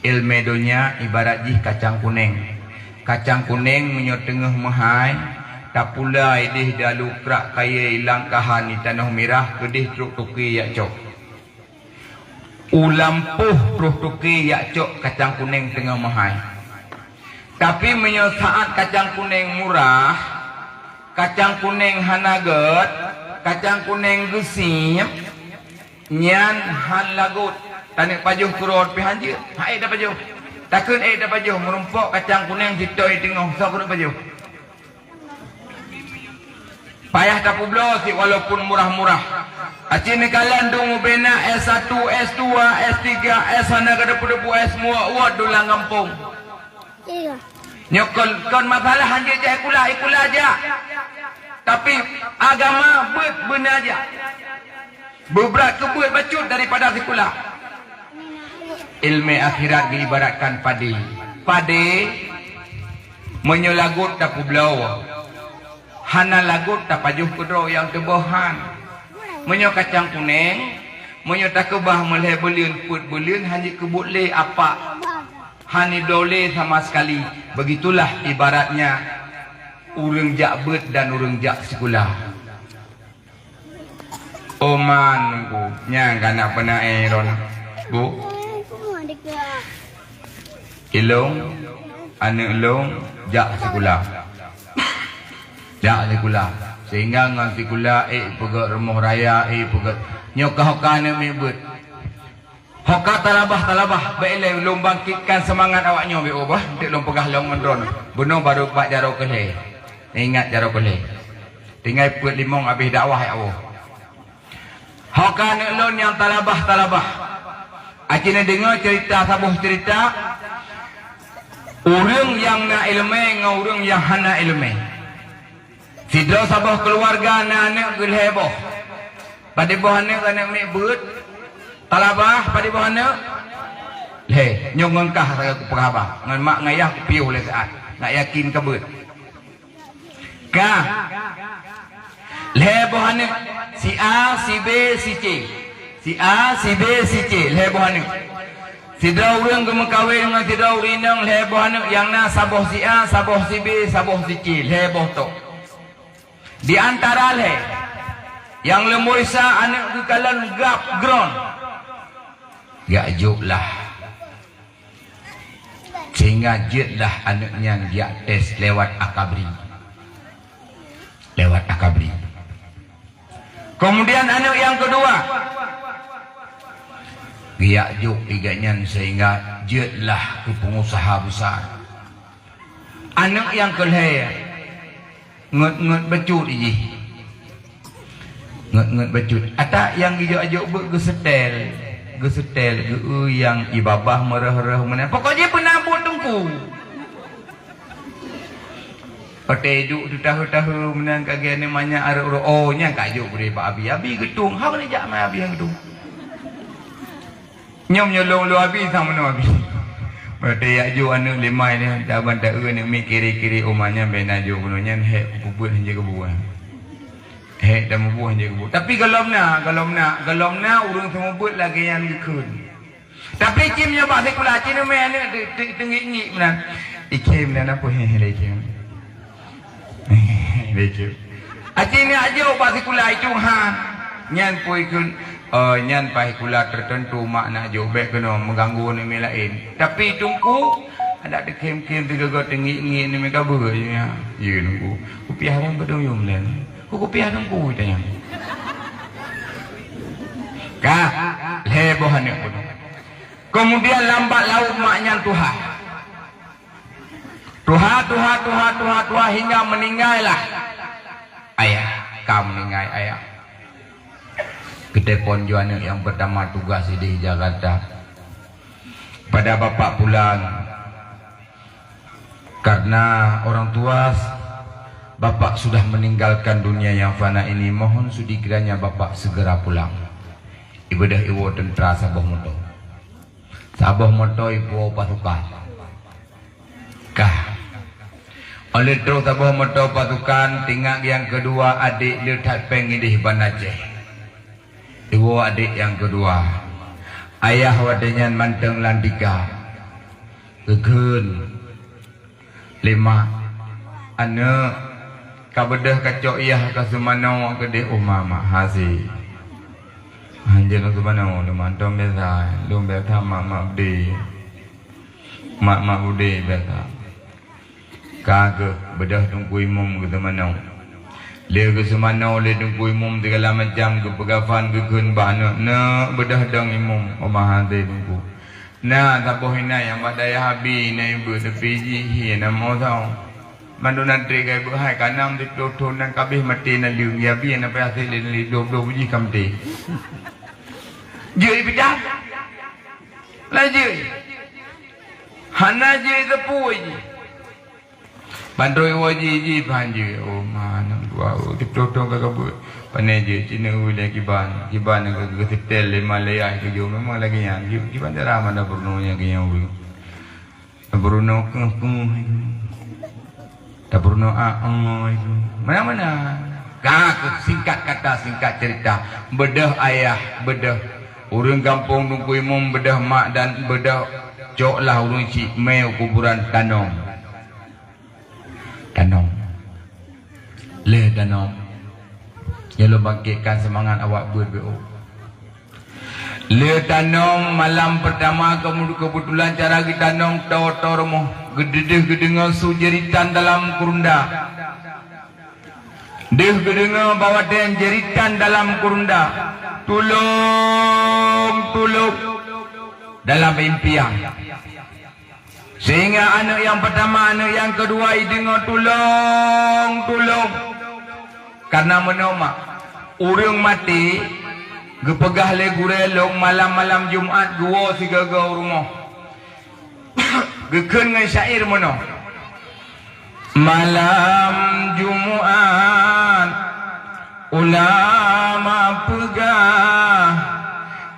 Ileumé donya ibarat jih kacang kunéng. Kacang kunéng meunyoe teungoh meuhai, tapula idéh dalu krak kayée langkahan di tanoh mirah keudéh trok toké jak cok. U lampôh troh toké jak cok kacang kunéng teungoh meuhai. Tapi meunyoe saát kacang kunéng murah, kacang kunéng hana gét, kacang kunéng geusieb, nyan han lagot. Taneuk pajoh keudroe pih han jeuet, han ék tapajoh. Takheun ék tapajoh, meurumpok kacang kunéng sitôi teungoh, soe keuneuk pajoh? Payah tapeubloe cit walaupun murah-murah. Aci neukalon dong ubena S satu, S dua, S tiga, S hana ka depu-depu S muwat-wat dong lam gampông. Iya. Nyoe kon, kon masalah han jeuet jak sikula, sikula jak. Tapi agama beuet beuna jak. Beubrat keu beuet bacut daripada sikula. Ileumé akhirat geuibaratkan padé. Padé, meunyoe lagot tapeubloe, hana lagot tapajoh keudroe nyang teuboh han. Meunyoe kacang kunéng, meunyoe takeubah meulhée buleuen, peuet buleuen, han jeuet keubuet lé apak. Han ibloe lé sama sekali. Begitulah ibaratnya ureuëng jak beuet dan ureuëng jak sikula. Oman ku, nyang kana peunae ron. Bu, ilong, aneuk long jak sikula. Jak sikula. Sehingga ngon sikula, eh, peugét rumoh raya, eh, peugét. Nyoe ka hoka aneuk miet beuet. Hoka talabah-talabah, bék lé lôn bangkitkan seumangat awak nyoe bék ubah, eunteuk lôn peugah lom ngon droeneuh. Bunoe barô bak jaroe keu lhée. Ingat jaroe keu lhée. Tinggai peuet limong abéh dakwah ya Allah. Hoka aneuk lôn nyang talabah-talabah. Aci neudeungoe ceurita saboh ceurita ureuëng nyang na iéleumé ngon ureuëng nyang hana iéleumé. Sidroe saboh keuluwarga na aneuk geuh lhée boh. Padub boh aneuk, aneuk miet beuet? Talabah, padub boh aneuk? Lhée, nyoe ngon kah sagai kupeugah haba. Ngon mak ngon ayah kupiôh lé saát. Nak yakin ka beuet. Ka. Lhée boh aneuk. Si A, si B, si C. Si A, si B, si C. Lhée boh aneuk. Sidroe ureuëng geumeukawen ngon sidroe ureuëng inong lhée boh aneuk nyang na saboh si A, saboh si B, saboh si C, lhée boh tok. Di antara lhée, nyang leumboi sa aneuk geukalon gab gron. Jak jok lah. Sehingga jeuet lah aneuk nyan jak tes lewat akabri. Lewat akabri. Kemudian aneuk nyang keudua, geujak jok lé gobnyan sehingga jeuet lah keu peungusaha besar. Aneuk nyang keulhée ngot-ngot bacut jih. Ngot-ngot bacut. Ata nyang geujok-jok beuet geuseutèl, geuseutèl, geu-eu nyang i babah meureuh-reuh meunan. Pokok jih beuna buet teungku. Watée duek teutahu-tahu meunan ka geuneuk manyak areuek uroe, oh, nyan ka jok bri bak abi. Abi geutung, hana jak mai abi nyang geutung. Nyoe meunyoe lôn, lôn abi sang meunoe abi. Watée jak jok aneuk limai nyan, taban ta-eu aneuk miet kiri-kiri, oh, ma nyan bèk na jok bunoe nyan, hék peubuet hanjeuet keubuet. Hék dan mubuih hanjeuet keubuet. Tapi gohlom na, gohlom na, gohlom na ureuëng seumeubeuet lagée nyan geukheun. Tapi cim nyoe bak sikula, cim nyoe mé aneuk te-, te-, teungiek-ngiek meunan. Ikhem dan apa, heh, lé ikhem. Lé ikhem. Aci ni ajok bak sikula itu han. Nyan pui kheun, eh, nyan bak sikula tertentu mak nak jok, bék keunoe meuganggu aneuk miet laén. Tapi teungku, adak teukhem-khem teugogo teungiek-ngiek aneuk miet ka beuet nyan. Ye teungku. Kupiah ram beudong yum lén. Ku kupiah teungku tanyong. Ka, lhée boh aneuk pun. Kemudian lambat laun mak nyan tuha. Tuha, tuha, tuha, tuha, tuha hingga meninggallah ayah. Ka meuninggai ayah. Geuteulepon ju aneuk nyang peurtama tugas di Jakarta. Pada bapak pulang, karena orang tua bapak sudah meninggalkan dunia yang fana ini, mohon sudi kiranya bapak segera pulang. Ibeudôh iwoe teuntra saboh moto. Saboh moto ipuwoe pasukan. Kah. Óh lheueh troh saboh moto pasukan, tinggai nyang keudua adék le that péng idéh Banda Aceh. Iwoe adék nyang keudua. Ayah watée nyan mantong lam tika. Geukheun lé mak, "Aneuk, ka beudôh kacok yah ka seumanoe keudéh uma mak hase." Hanjeuet seumanoe, lé mantong biasa, lôn biasa mak-mak beudé. Mak-mak beudé biasa. Ka geuh beudôh Teungku Imum geuseumanoe. Lé geuseumanoe lé Teungku Imum sigala macam, geupeugafan geukheun bak aneuk, "Neuk, beudôh dong Imum, uma hase Teungku." Na saboh inan nyang bak dayah Abi, inan ibeuk, tapi jih hi na meusawa. Mandum na trép ka ibeuk hai, ka nam siplôh thon nan ka abéh maté naleueng, ya Abi na payah sép lé naleueng, dua ploh jih ka maté. Jeuet ipeugah. Laju. Hana jeuet teupeu jih. Bandum iwoe jih, jih phan jeuet. Oh, ma, aneuk dua, oh, siplôh thon ka kabuet. Pane jeuet, ci neuk lé kiban. Kiban nyang ka geuseutèl lé malaikat keujok. Memang lagèe nyan. Ki-, kiban cara mana Bruno nyang keunyan ureueng. Bruno keuh, keuh. Ta Bruno a, oi. Mana-mana. Ka, singkat kata, singkat cerita. Beudôh ayah, beudôh. Ureueng gampông Teungku Imum beudôh mak dan beudôh cok lah ureueng chik mé u kuburan Tanom. Tanom. Lheueh Tanom. Nyoe lôn bangkitkan seumangat awak beuet B O. Lheueh Tanom malam peurtama keu-, keubeutulan cara geutanom toe-toe rumoh, geudeuh geudeungoe su jeuritan dalam kurunda. Deuh geudeungoe bak watèe jeuritan dalam kurunda, "Tulông! Tulông!" dalam impian. Sehingga aneuk nyang peurtama, aneuk nyang keudua jideungoe, "Tulông! Tulông!" Kareuna meunoe mak, ureueng maté geupeugah lé gurèe lôn malam-malam Jumat geuwoe sigoe-goe u rumoh. Geukheun ngon syair meunoe, "Malam Jumat, ulama peugah,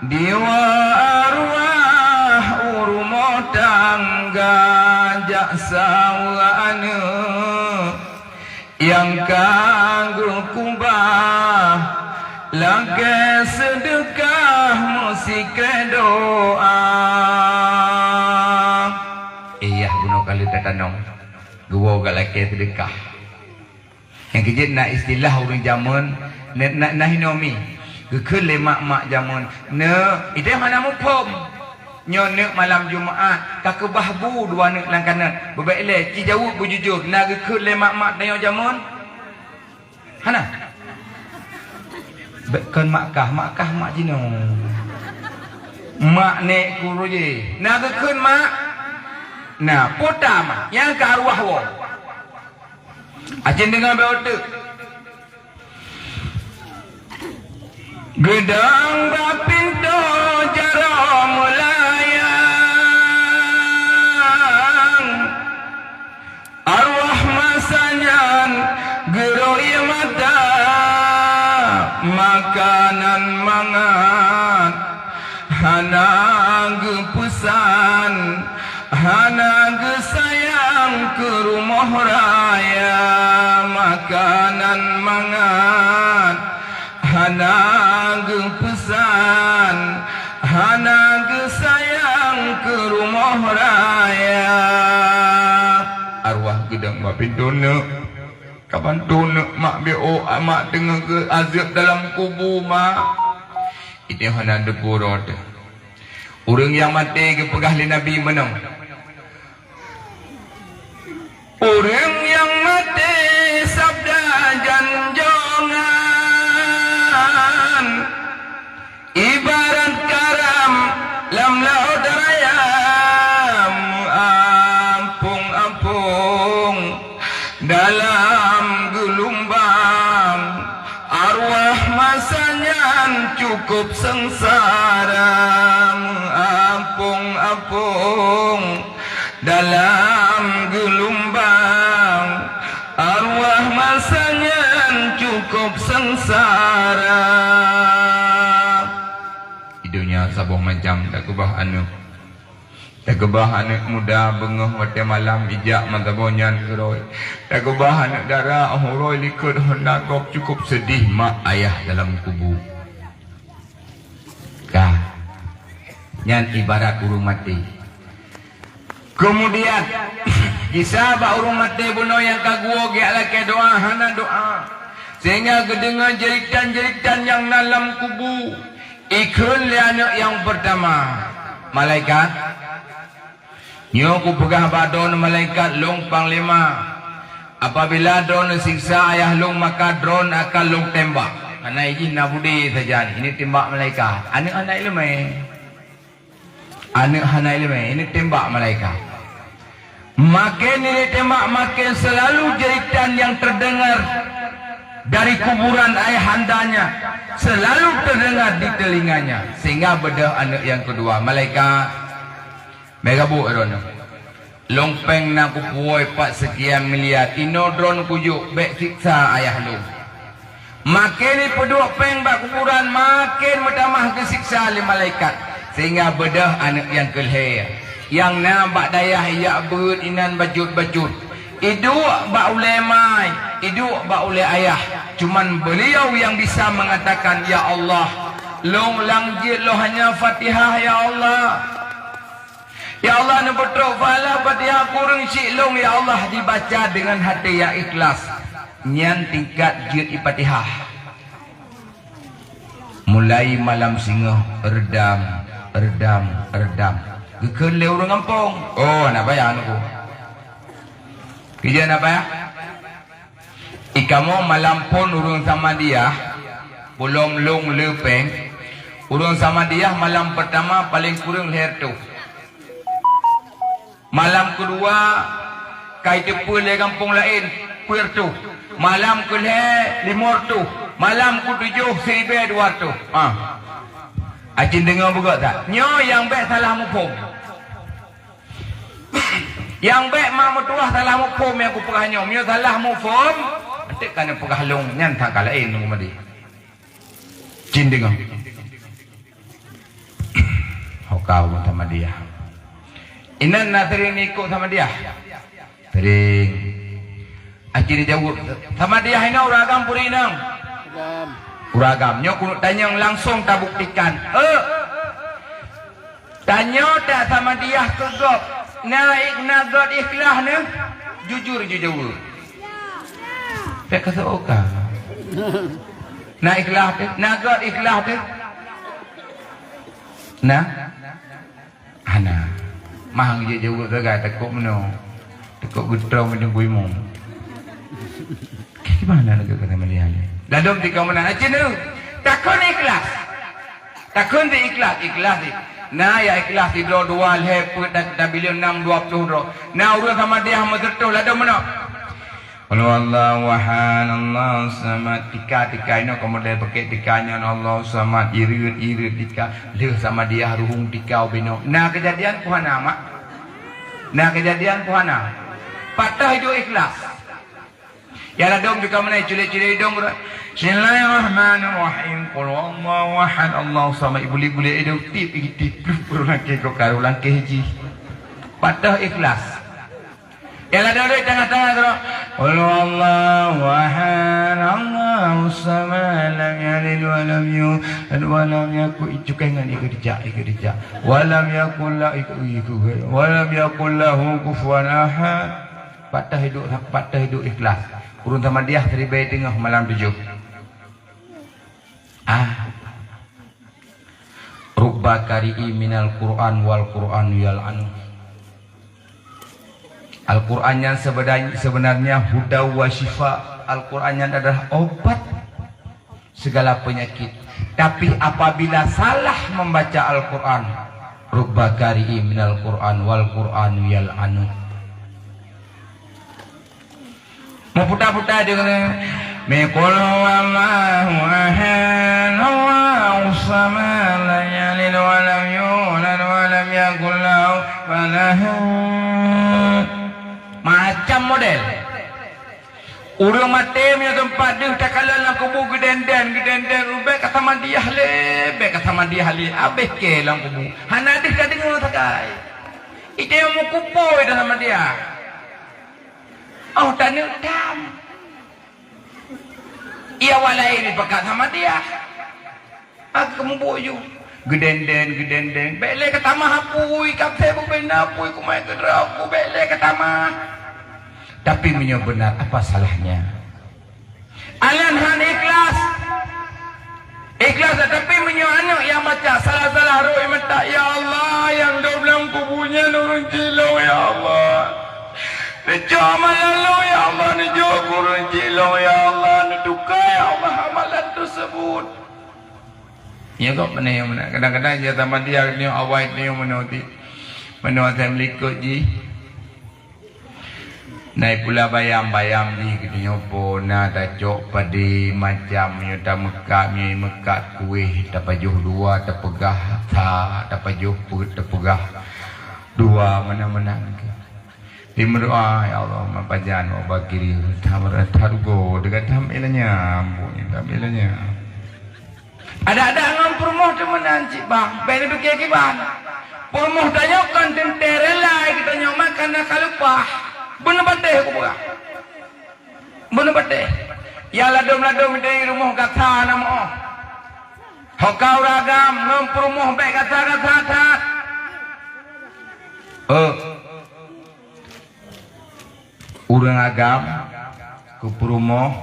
diwoe arwah u rumoh tangga, jak saweue aneuk nyang ka geukubah, lakèe seudeukah meusikèe doa." Iyah bunoe ka lheueh tatanom, geuwoe gak lakèe seudeukah. Nyang keujeuet na istilah ureueng jameun, na, na, na hinoe mi. Geukheun lé mak-mak jameun, "Neuk, idéh hana muphom. Nyoe neuk malam Jumat, ka keubah bu dua neuk lam kanot. Beubèk lé, ci jaweueb beujujur." Na geukheun lé mak-mak tanyoe jameun? Hana. Bèk kon mak kah, mak kah mak jinoe. Mak nèk kuru jih. Na geukheun mak? Na, peue ta mak, nyang ka arwah woe. Acen deungoe bèk oteuk. Geudong bak pintoe jaroe meulayang. Arwah masa nyan geurok ie mata, makanan mangat hana geupeusan, hana geusayang keu rumoh raya. Makanan mangat hana geupeusan, hana geusayang keu rumoh raya. Arwah geudong bak pintoe neuk, kaban toh neuk mak B O, mak teungoh geuazeueb dalam kubu, mak. Idéh hana teupeu droe teuh. Ureueng nyang maté geupeugah lé Nabi meunoe, "Ureueng nyang maté sabda janjongan, ibarat karam lam laôt raya, meuampông-ampông dalam geulumbang." Seungsara meuapong-apong dalam geulumbang, arwah masa nyan cukup seungsara. Di donya saboh macam takeubah aneuk. Takeubah aneuk muda beungoh watée malam ijak meusaboh nyan keurôi. Takeubah aneuk dara uroe likot hana gob cukup seudeh mak ayah dalam kubu. Ka. Nyan ibarat ureuëng maté. Keumudian, gisa bak ureuëng maté bunoe nyang ka geuwoe geujak lakée doá hana doá, sehingga geudeungoe jeuritan-jeuritan nyang na lam kubu. Ikheun lé aneuk nyang peurtama, "Malaikat, nyoe kupeugah bak droeneuh malaikat lôn panglima. Apabila droeneuh siksa ayah lôn, maka droeneuh akan lôn tembak." Hana ijih na budé sajan, ini tembak malaikat. Aneuk hana iéleumé. Aneuk hana iéleumé, ini tembak malaikat. Maken ini tembak, maken selalu jeuritan nyang terdengar dari kuburan ayahandanya, selalu terdengar di telinganya, sehingga beudôh aneuk nyang keudua, "Malaikat, meugabu droeneuh. Lôn péng na kupuwoe pat seukian miliar, inoe droeneuh kujok bék siksa ayah lôn." Maken ipeuduek péng bak kuburan, maken meutamah geusiksa lé malaikat, sehingga beudôh aneuk nyang keulhée, nyang na bak dayah ijak beuet inan bacut-bacut. Iduek bak ulée mai, iduek bak ulée ayah. Cuman beliau nyang bisa mengatakan, "Ya Allah, lôn lam jeuet lôn hanya Fatihah, ya Allah." Ya Allah, neupeutrok pahala Fatihah kureueng cit lôn, ya Allah, dibaca deungon até nyang ikhlas. Nyan tingkat jeuet i Fatihah. Mulai malam singoh, reudam, reudam, reudam. Geukheun lé ureuëng gampông, "Oh, hana payah, Teungku." Keu jeuet hana payah? Ikamoe malam phon ureuëng Samadiyah, peulom lôn le péng, ureuëng Samadiyah malam peurtama paleng kureueng lhée reutôh. Malam keudua ka iteupeue lé gampông laén, peuet reutôh. Malam keulhée, limoe reutôh. Malam keutujoh, siribée dua reutôh. Ah. Acin deungoe beugöt that? Nyoe nyang bék salah muphom. Nyang bék mak meutuwah salah muphom nyang kupeugah nyoe. Meunyoe salah muphom, eunteuk ka neupeugah lôn nyan sangka laén lôn meudeh. Cin deungoe. Ho ka ureuëng Samadiyah. Inan na sering ikot Samadiyah? Sering. Akhé jaweueb, Samadiyah inoe ureuëng agam peue inong? Agam. Ureuëng agam. Nyoe keuneuk tanyong langsong tabuktikan. Eh. Tanyoe tak Samadiyah keu gob, na ik-, na göt ikhlas neuh? Jujur jujaweueb. Pek keu seuoka. Na ikhlas teuh? Na göt ikhlas teuh? Na? Hana. Mah jijaweueb sagai takot meunoe. Takot geutrông meudeueng kuimu. Gimana lagèe kata Malia ni? Ladôm tika meunan. Aceh tu. Takheun ikhlas. Takheun di ikhlas. Ikhlas di. Na ya ikhlas di droe dua lhèe peuet dan kita bilion nam dua puluh droe. Na ureueng sama dia meuseutôh ladôm meunoe. Qul huwallahu ahad, Allahu samad. Tika-tika inoe keumudian pakai tika nyan Allahu samad. Ireuet-ireuet tika. Lheueh sama dia ruhung tika ubinoe. Na kejadian ku hana mak. Na kejadian ku hana. Patah idup ikhlas. Ya ladôm juga meunai culek-culek idong. Bismillahirrahmanirrahim. Qul huwallahu ahad. Allahu samad. Ibuli-buli idong tip, tip. Pluh, pluh langkah kok karu langkah jih. Patah ikhlas. Ya ladôm di tengah-tengah tu. Qul huwallahu ahad. Allahu samad. Lam yalid wa lam yulad wa lam yakul. Cukai ngan ikut dijak, ikut dijak. Wa lam yakul la ikut, ikut. Wa lam yakul lahu kufuwan ahad. Patah idup, patah idup ikhlas. Ureueng sama dia siribèe teungoh malam tujoh. Ah. Rubba qari'in minal Qur'an wal Qur'anu yal'anu. Al-Qur'an nyan sebenarnya, sebenarnya huda wa syifa. Al-Qur'an nyan adalah obat segala penyakit. Tapi apabila salah membaca Al-Qur'an, rubba qari'in minal Qur'an wal Qur'anu yal'anu. Meuputa-puta deungon, "Qul huwallahu ahad, Allahu Samad, lam yalid wa lam yulad wa lam yakul lahu kufuwan ahad. Macam model. Ureuëng maté meunyoe teumpat deuh takalon lam kubu geudenden, geudenden, bék ka samadiah lé, bék ka samadiah lé, abéh kée lam kubu. Hana deuh tadeungoe sagai. Ite meukupo ita samadiah. Oh, taneuk tam. Ia walai ni pakat samadiah. Aku mubuju. Geudenden, geudenden. Bék lé ka tamah apui, ka phe bubena apui, kumai keudroe aku, bék lé ka tamah. Tapi meunyoe benar, apa salahnya? Alan han ikhlas. Ikhlas, tapi meunyoe aneuk nyang baca salah-salah rhoi meutak, "Ya Allah, nyang dum lam kubu nyan ureuëng cilong, ya Allah. Neucok amalan lôn, ya Allah, neujok keu ureuëng cilong, ya Allah, neutuka, ya Allah, amalan teusebut." Nyoe kok meunan, meunan. Kadang-kadang jih sama dia nyoe awai nyoe meunoe ti. Meunoe asai meulikot jih. Nai pula bayam-bayam jih geutanyoe po na tacok padé macam nyoe tameukak, nyoe meukak kueh, tapajoh dua, tapeugah sa, tapajoh peuet, tapeugah dua, meunan-meunan. Di meudoa, "Ya Allah, ma pajan wa bakiri, tam, tam rugo, deungon tam ilanya, ampun, tam ilanya." Adak-adak ngon peurumoh teuh meunan cit bang, bék neupike kiban. Peurumoh tanyoe kon teuntée rela geutanyoe makan na ka leupah. Beuneupatéh kupeugah. Beuneupatéh. Ya ladom-ladom di rumoh gata na meuoh. Ho ka ureuëng agam ngon peurumoh bék gata-gata that. Eh. Ureuëng agam keu peurumoh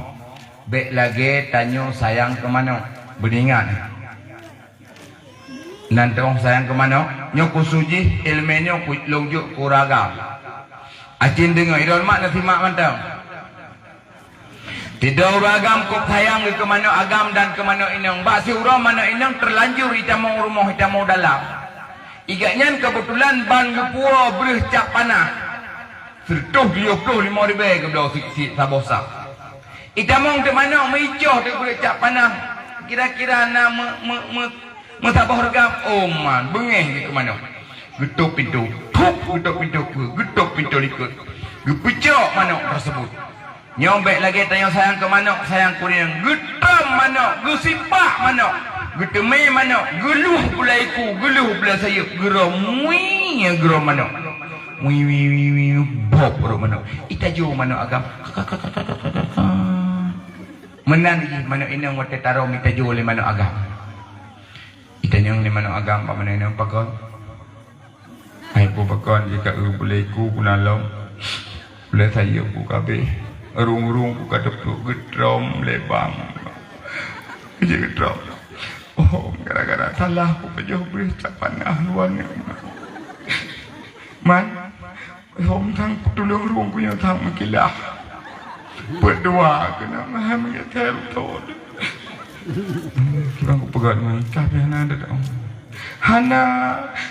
bék lagée tanyoe sayang keu manok. Beuingat, nan teuh sayang keu manok, nyoe khusos jih iéleumé nyoe ku lôn jok keu ureuëng agam. Acin deungoe, idon mak na simak mantong. Sidroe ureuëng agam kôb sayang geuh keu manok agam dan keu manok inong. Bak siuroe manok inong teulanjur itamong rumoh, itamong dalam. Igak nyan keubeutulan ban geupuwoe breueh cap panah. Sireutôh tujoh ploh limong ribée geubloe siek-siek saboh sah. Itamong teuk manok meuicoh teuk breueh cap panah. Kira-kira na meu-, meu-, meu-, meusaboh reugam. Oh man, beungéh geuh keu manok. Geutôp pintoe. Thup, geutôp pintoe keue, geutôp pintoe likot. Geupeucok manok teuseubut. Nyoe bék lagée tanyoe sayang keu manok, sayang keu ureuëng. Geutrom manok, geusipak manok, geuteumé manok, geuluh bulai iku, geuluh bulai sayeuep, geurôm mui, geurôm manok. Mui, mui, mui, mui, bob rot manok. Itajo manok agam. Meunan jih manok inong watée tarôm itajo lé manok agam. Itanyong lé manok agam bak manok inong, "Pakon?" "Hai, peue pakon jih ka eu bulai iku ku na lom, bulai sayeuep ku ka abéh, rung-rung ku ka teupluek geutrom lé bang." Jih geutrom. "Oh, gara-gara salah ku pajoh breueh cap panah luwa nyoe. Man, hom sang peutulông rung ku nyoe sang meukilah. Peuet dua keunan maham ngeutém thon." Kiban kupeugah mantah pih hana ada dah. Hana,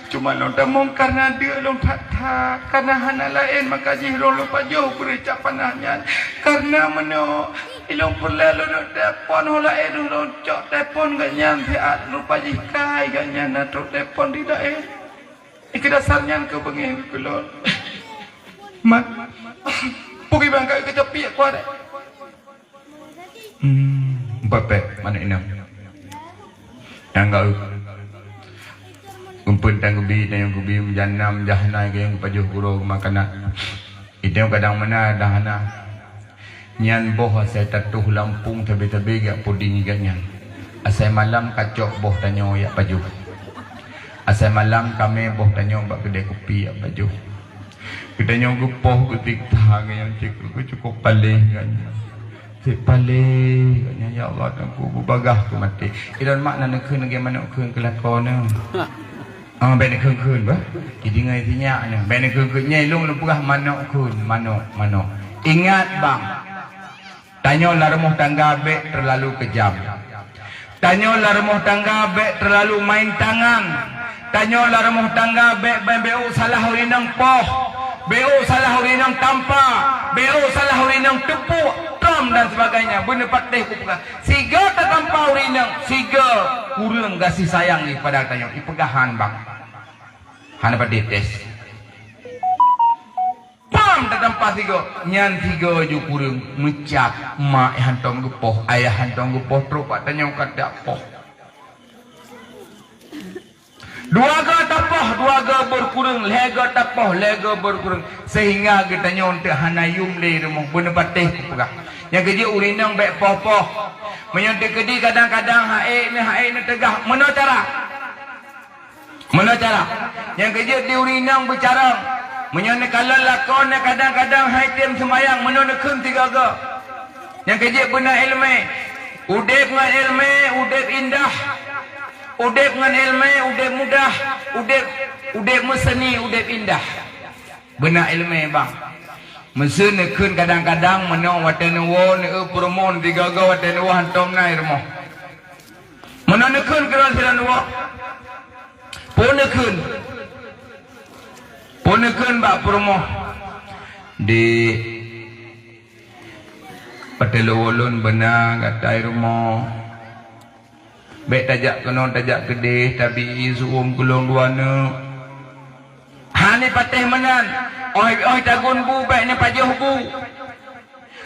cuma lôn tamong kareuna deuk lôn that-that, kareuna hana laén maka jih lôn lôn pajoh breueh cap panah nyan. Kareuna meunoe, ilôn peureulée lôn teupon ho laén lôn cok teupon gobnyan siat rupa jih kai gobnyan na trok teupon di laén. Ikeu dasar nyan keu beungéh keu lôn. Mat, peue kiban ka keucapiek kuat. Hmm, bapek manok inong. Nyang gau. Umpeun tang geubi, tang geubi, meujanam, jahna, gayang geupajoh guro, geumakanan. Itong kadang meunan dah hana. Nyan boh asai tatoh lampung sabe-sabe jak puding igat nyan. Asai malam kacok boh tanyoe yak pajoh. Asai malam kamé boh tanyoe bak keudée kupi yak pajoh. Geutanyoe geupoh geutik that ngon nyang cit keu cukôp paléh gobnyan. Cit paléh gobnyan, ya Allah, Teungku, beubagaih keu maté. Ilôn mak na neukheun lagée manok kheun keu lakoe nyoe. Ah, bék neukheun-kheun bah. Jideungoe sinyak nyoe. Bék neukheun-kheun. Nyan ilôn lôn peugah manok kheun, manok, manok. Ingat bang. Tanyoe lam rumoh tangga bék teulalu keujam. Tanyoe lam rumoh tangga bék teulalu main tangan. Tanyoe lam rumoh tangga bék, bék, bék salah ureueng inong poh, bék salah ureueng inong tampa, bék salah ureueng inong teupuk, trom dan sebagainya. Beuneupatéh kupeugah, sigoe tatampa ureueng inong, sigoe kureueng gaséh sayang daripada tanyoe. Ipeugah han bang. Hana padé tes. Pam tatampa sigoe, nyan sigoe ju kureueng meucab, mak hántom geupoh, ayah hántom geupoh, trok bak tanyoe ka tapoh. Dua goe tapoh, dua goe beukureueng, lhée goe tapoh, lhée goe beukureueng, seuhingga geutanyoe eunteuk hana yum lé rumoh. Beuneupatéh kupeugah. Nyang keujeuet ureueng inong bék poh-poh. Meunyoe teukeudi kadang-kadang hai ék neuh, hai ék neuh teugah, meunoe cara. Meunoe cara. Nyang keujeuet di ureueng inong beucarông. Meunyoe neukalon lakoe neuh kadang-kadang hai tem seumayang, meunoe neukheun sigoe-goe. Nyang keujeuet beuna iéleumé. Udeb ngon iéleumé, udeb indah. Udeb ngon iéleumé, udeb mudah. Udeb, udeb meuseuni, udeb indah. Beuna iéleumé bang. Meuseu neukheun kadang-kadang meunoe watée neuwoe, neueu peurumoh, sigoe-goe watée neuwoe hántom na i rumoh. Meunoe neukheun keudroe sidroe neuwoe. Peue neukheun? Peue neukheun bak peurumoh? Di, watée lôn woe lôn beuna gata i rumoh. Bék tajak keunoe tajak keudeh, tabi su'uem keu lôn dua neuk. Hana patéh meunan, óh, óh tagun bu bék neupajoh bu.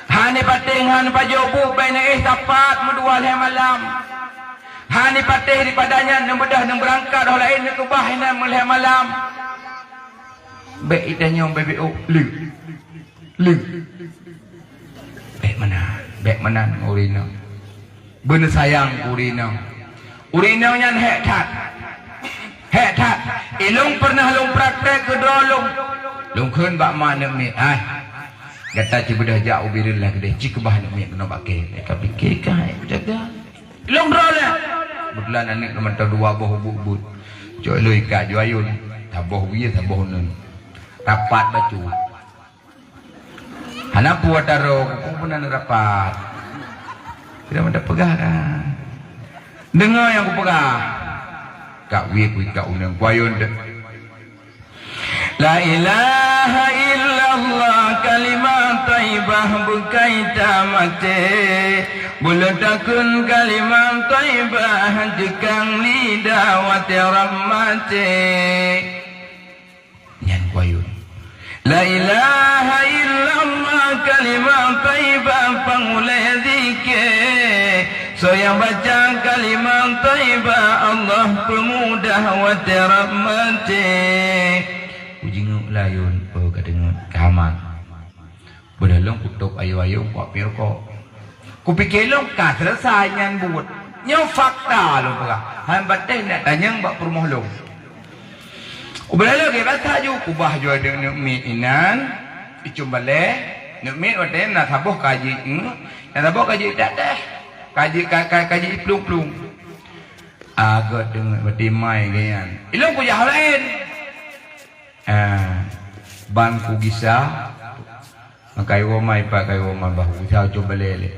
Hana patéh ngon pajoh bu bék neuéh sapat meudua lhée malam. Hana patéh daripada nyan neubeudôh neubeurangkat óh laén neukeubah inan meulhée malam. Bék itanyoe bék-bék ôk leuek, leuek. Bék meunan, bék meunan ngon ureueng inong. Beuneusayang keu ureueng inong. Ureueng inong nyan hék that. Hék that. Ilôn peureunah lôn praktek keudroe lôn. Lôn kheun bak ma aneuk miet, "Ai, gata ci beudôh jak u Bireuen lagée deh, ci keubah aneuk miet keunoe bak kée." Ka pike ka hai jaga. Ilôn droe lé. Keubeutulan aneuk lôn mantong dua boh ubeut-ubeut. Cok ilôn ikat ju ayôn. Saboh wie, saboh uneun. Rapat bacut. Hana peue taroe, kupeue meunan rapat. Tidak ada peugah kan. Deungoe nyang kupeugah. Kak wie kui kak uneun kuayôn deh. La ilaha illallah, kalimah thaibah beukai tamaté. Beuleutakeun kalimah thaibah jikang lidah watée rahmaté. Nyan kuayôn. La ilaha illallah, kalimah thaibah pangulée zikée. Soe nyang baca kalimah thaibah, Allah peumudah watée rahmaté. Kujingeuk layôn, oh, ka deungoe, ka hama. Beudôh lôn kutôb ayôn-ayôn kuak piep rukok. Kupike lôn ka seuleusoe nyan buet. Nyoe fakta lôn peugah. Han patéh neuk tanyong bak peurumoh lôn. Ubak lôn lagée basa ju, kubah ju aneuk miet inan, icum balée, aneuk miet watée na saboh ka jeuet, na saboh ka jeuet idak teh. Ka jeuet, ka, ka, ka jeuet iplueng-plueng. Agôt deungon bati mai geuyan. Ilôn kujak laén. Ah, ban kugisa, maka iwoe ma ipat ka iwoe ma bah, usaha coba lé lé.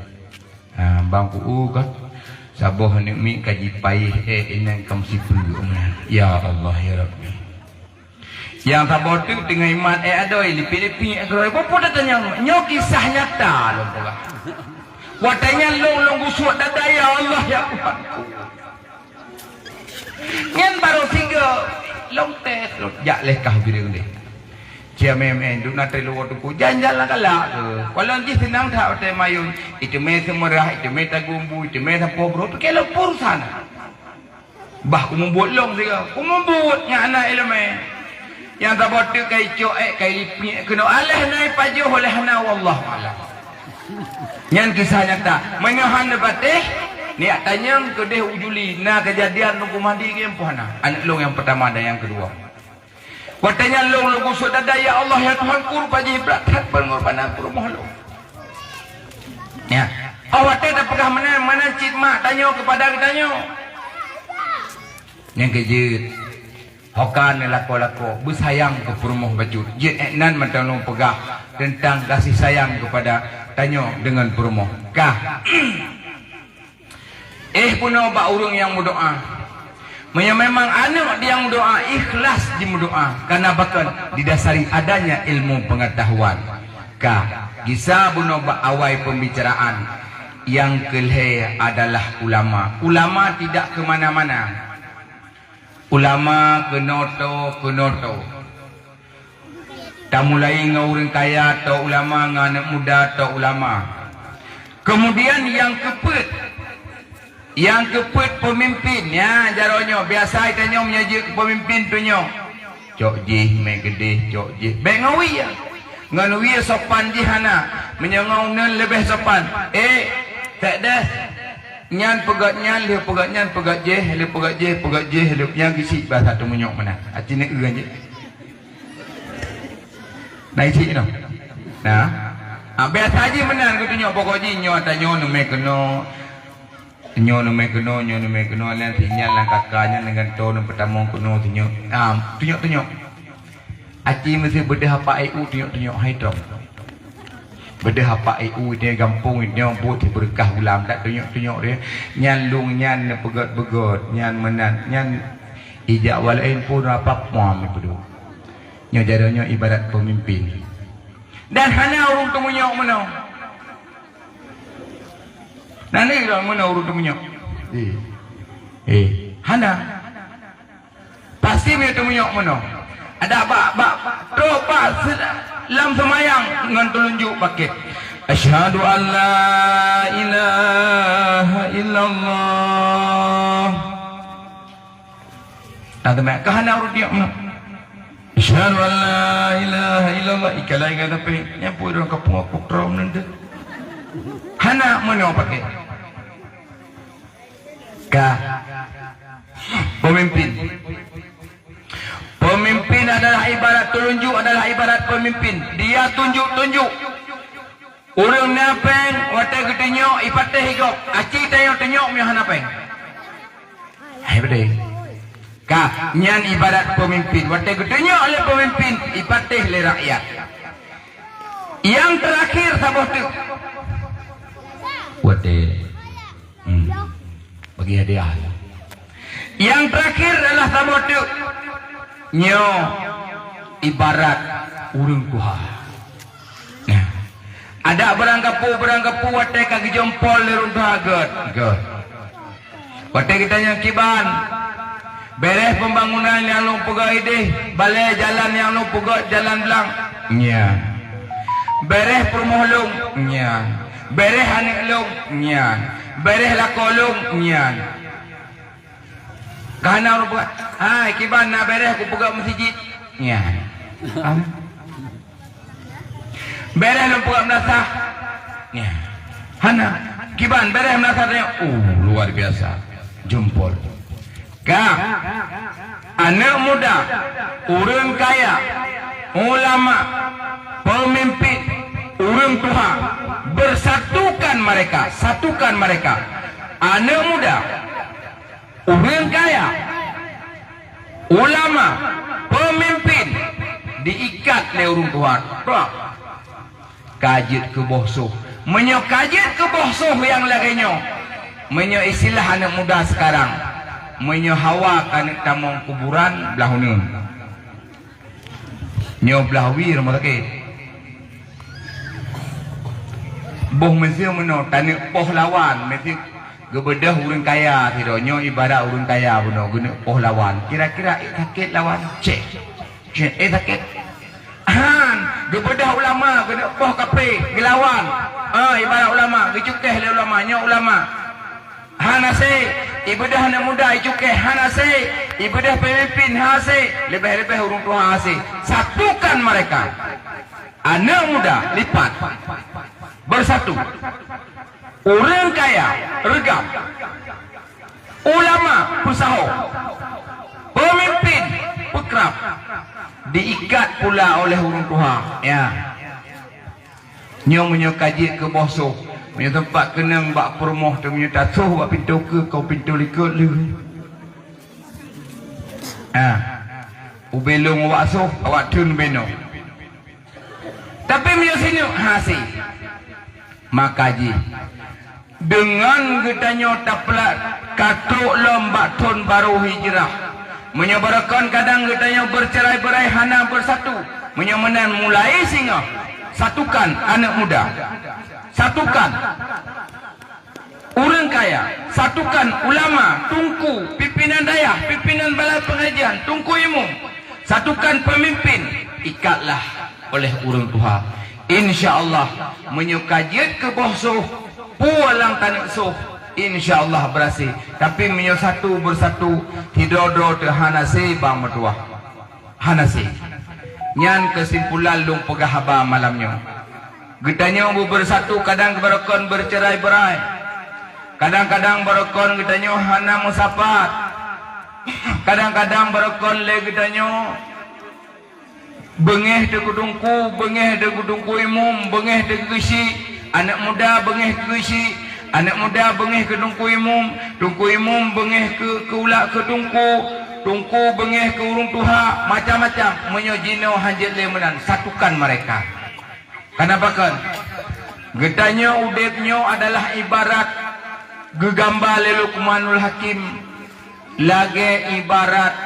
Ah, ban ku u ka, saboh aneuk miet ka jipaih ék inan ka meusipeue meunan. Ya Allah, ya Rabbi. Nyang saboh teuk teungoh imat ék adoe, lipik-lipik keudroe. Peue-peue tatanyong, nyoe kisah nyata lôn peugah. Watée nyan lôn, lôn gusut dada, ya Allah, ya Tuhanku. Nyan barô sigoe, lôn tes, lôn jak lé kah bireung deh. Cia mé-mé, duna teuh lôn teupeu, jan-jan lam galak keuh. Kalon jih seunang that watée mayôn, iteumé seumeurah, iteumé tagumbu, iteumé sapoh broh, pike lôn pur sana. Bah kumubuet lôn sigoe, kumubuet nyan hana iéleumé. Nyang saboh teuk ka icok ék, ka ilipik keunoe, aléh na ipajoh, aléh na, wallahu a'lam. Nyan kisah nyata. Meunyoe hana patéh, neuk tanyong keudeh u Juli, na keujadian Teungku Mahdi geuh, peue hana? Aneuk lôn nyang peurtama dan nyang keudua. Watée nyan lôn, lôn gusut dada, "Ya Allah, ya Tuhanku, rupa jih brat that peungorbanan peurumoh lôn." Ya. Oh, watée tapeugah meunan, meunan cit mak tanyoe keupada geutanyoe. Nyang keujeuet, hoka neulakoe-lakoe, beusayang keu peurumoh bacut. Jeuet ék nan mantong lôn peugah teuntang gaséh sayang keupada tanyoe deungon peurumoh. Ka. Éh bunoe bak ureuëng nyang meudoá. Meunyoe memang aneuk nyang meudoa ikhlas jimeudoa, kana bahkan didasari adanya ilmu pengetahuan. Ka, gisa bunoe bak awai pembicaraan, nyang keu lhèe adalah ulama. Ulama tidak ke mana-mana. Ulama keunoe toe, keunoe toe. Tamulai ngon ureueng kaya toe ulama, ngon aneuk muda toe ulama. Kemudian nyang keupeuet, nyang keupeuet peumimpin, nyan jaroe nyoe, biasa tanyoe meunyoe jeuet keu peumimpin tunyok. Cok jih, mè keudeh, cok jih. Bèk ngon wie. Ngon wie sopan jih hana. Meunyoe ngon uneun leubeh sopan. Eh, tek deh. Nyan peugöt nyan, lheueh peugöt nyan, peugöt jih, lheueh peugöt jih, peugöt jih, lheueh nyan geuchik basa teumunyok meunan. Aci neueu jih. Na isi noh. Nah. Ah, biasa jih meunan geutunyok pokok jih nyoe ata nyoe neumè keunoe. Nyoe neumè keunoe, nyoe neumè keunoe, nyan sinyal lam kaka nyan deungon toe neupeutamong keunoe tunyok. Ah, tunyok-tunyok. Aci meusé beudeuh apa E U tunyok-tunyok hai tong. Beudeuh apa E U di gampông nyoe buet sibeureukah ulam dak tunyok-tunyok dia. Nyan lung nyan neupeugöt-peugöt, nyan meunan, nyan ijak walaén pun apa puam ipeuduek. Nyoe jaroe nyoe ibarat peumimpin. Dan hana ureueng teumunyok meunoe. Nan ni ureueng meunoe ureueng teumunyok. Eh. Eh, hana. Pasti meuteumunyok meunoe. Ada bak, bak, trok bak se-, lam seumayang ngon teulunjuk paket. Asyhadu an la ilaha illallah. Nah, teuma ka hana ureueng tiok meunoe. Asyhadu an la ilaha illallah. Ikalai ka tapi nyan pun ureueng kampung aku trok meunan tu. Hana meunoe pakai. Ka. Pemimpin. Pemimpin adalah ibarat telunjuk, adalah ibarat pemimpin. Dia tunjuk-tunjuk. Ureueng na péng, watée geutunyok, ipatéh igop. Aci tanyoe tunyok meunyoe hana péng. Hai beudé. Ka, nyan ibarat pemimpin. Watée geutunyok lé pemimpin, ipatéh lé rakyat. Nyang terakhir saboh teuk. Watée Hmm. Bagi hadiah. Nyang terakhir adalah saboh teuk. Nyoe ibarat ureueng tuha. Nah. Ada barangkapeue-barangkapeue watée ka geujompol lé ureueng tuha gét. Gét. Watée geutanyong kiban, Béreh pembangunan nyang lôn peugöt idéh, balée jalan nyang lôn peugöt jalan blang? Nyan. Béreh peurumoh lôn? Nyan. Béreh aneuk lôn? Nyan. Béreh lakoe lôn? Nyan. Ka hana ureueng peugah, "Hai, kiban na béreh kupeugöt meuseujid?" Nyan. Béreh lôn peugah meunasah. Ya. Hana. Kiban béreh meunasah tanya. Oh, luar biasa. Jempol. Ka. Aneuk muda, ureueng kaya, ulama, pemimpin, ureueng tuha, bersatukan mereka, satukan mereka. Aneuk muda, ureueng kaya, ulama, pemimpin diikat lé ureueng tuha. Ka jeuet keu boh soh. Meunyoe ka jeuet keu boh soh nyang lagée nyoe, meunyoe istilah aneuk muda sekarang, meunyoe hawa ka neuk tamong kuburan blah uneuen. Nyoe blah wie rumoh sakét. Boh meuseu meunoe taneuk poh lawan, meuseu geubeudôh ureueng kaya sidroe. Nyoe ibarat ureueng kaya bunoe geuneuk poh lawan. Kira-kira ék sakét lawan? Cék. Cék, ék sakét. Han, geubeudôh ulama geuneuk poh kafé geulawan. Ah, ibarat ulama geucukéh lé ulama, nyoe ulama. Hana sé, ibeudôh aneuk muda icukéh, hana sé, ibeudôh pemimpin, hana sé, leubeh-leubeh ureueng tuha hana sé. Satukan mereka. Aneuk muda lipat. Bersatu. Ureueng kaya reugam. Ulama peusaho. Pemimpin peukrab. Diikat pula oleh ureueng tuha. Ya. Nyoe meunyoe ka jeuet keu boh soh, meunyoe teumpat keunong bak peurumoh teuh, meunyoe tasoh bak pintoe keue, kon pintoe likot lé. Ah. Ubé lôn awak soh, awak theun ubé noe. Tapi meunyoe sineuk hase, maka jih Deungon geutanyoe tapeulat Tatrok lom bak thon barô hijrah. Meunyoe barokon kadang geutanyoe beucerai-beurai hana beusatu. Meunyoe meunan mulai singoh, satukan aneuëk muda. Satukan ureuëng kaya, satukan ulama, tungku, pimpinan dayah, pimpinan balai pengajian, tungku imum, satukan pemimpin, ikatlah oleh ureuëng tuha. Insya Allah, meunyoe ka jeuet keu boh soh, peue lam taneuk soh, insya Allah beurasé. Tapi meunyoe satu beusatu, sidroe-droe teuh hana sé bang meutuwah. Hana sé. Nyan keusimpulan lôn peugah haba malam nyoe. Geutanyoe beubeusatu kadang barokon beucerai-beurai. Kadang-kadang barokon geutanyoe hana meusapat. Kadang-kadang barokon lé geutanyoe beungéh teuh keu tungku, beungéh teuh keu tungku imum, beungéh teuh keu geuchik, aneuëk muda beungéh keu geuchik, aneuëk muda beungéh keu tungku imum, tungku imum beungéh keu, keu ulak keu tungku, tungku beungéh keu ureuëng tuha, macam-macam. Meunyoe jinoe hanjeuet lé meunan, satukan mereka. Kenapa kon? Geutanyoe udeb nyoe adalah ibarat geugamba lé Luqmanul Hakim lagée ibarat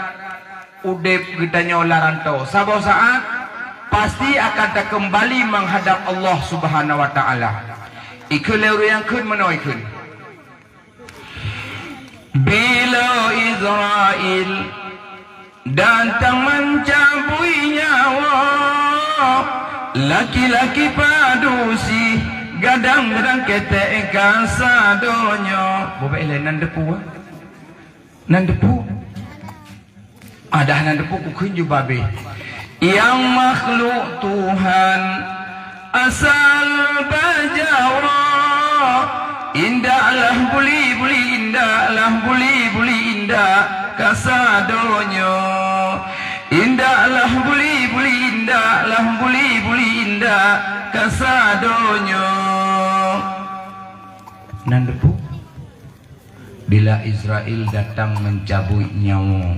udeb geutanyoe lam rantau. Saboh saát pasti akan takeumbali meuhadab Allah Subhanahu wa Taala. Ikheun lé ureuëng nyang kheun meunoe ikheun. Bila Israel datang mencabui nyawa laki-laki padusi, gadang-gadang ketek kasadonyo. Bobek lé nan depu, eh? Nan depu. Adah nan depu kukheun jubah beh. Nyang makhluk Tuhan asal bajawa. Indaklah buli-buli, indaklah buli-buli, indak kasadonyo. Indaklah buli-buli, indaklah buli-buli, indak kasadonyo. Nan depu. Bila Israel datang mencabut nyawa,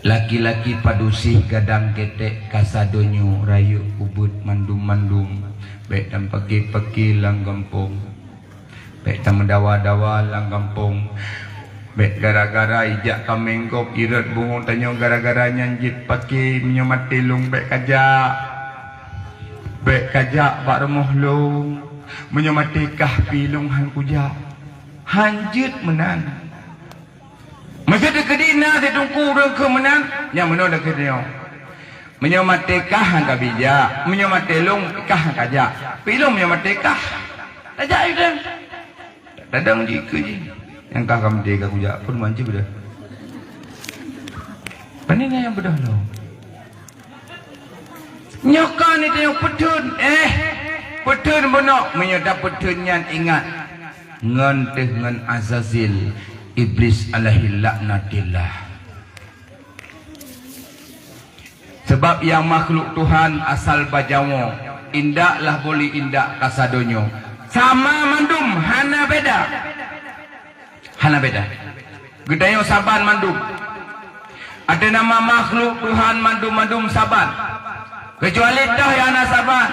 laki-laki padusih gadang ketek kasadonyo rayeuk ubeuet mandum-mandum, bék tampaki-paki lam gampông, bék tameudawa-dawa lam gampông, bék gara-gara ijak kaméng gob irot bunoe tanyoe gara-gara nyan jeuet paki meunyoe maté lôn bék kajak, bék kajak bak rumoh lôn. Meunyoe maté kah pi lôn han kujak. Han jeuet meunan. Meuseuti keudina siteungku ureuëng keu meunan, nyang meunoe lagée nyoe. Meunyoe maté kah han ka bijak, meunyoe maté lôn kah han kajak. Pi lôn meunyoe maté kah, tajak ideh. Dadang jih keu jih. Nyang kah ka maté ka kujak pun mancub dah. Pane na nyang beudôh lom. Nyoe ka ni teuh peutheun, eh, peutheun beunok. Meunyoe tapeutheun nyan ingat, ngon teuh ngon Azazil, Iblis alaihi laknatillah. Sabab nyang makhluk Tuhan asal bajawa, indaklah buli indak kasadonyo. Sama mandum, hana beda. Hana beda. Geutanyoe saban mandum. Ateueh nama makhluk Tuhan mandum-mandum saban. Keucuali toh nyang hana saban.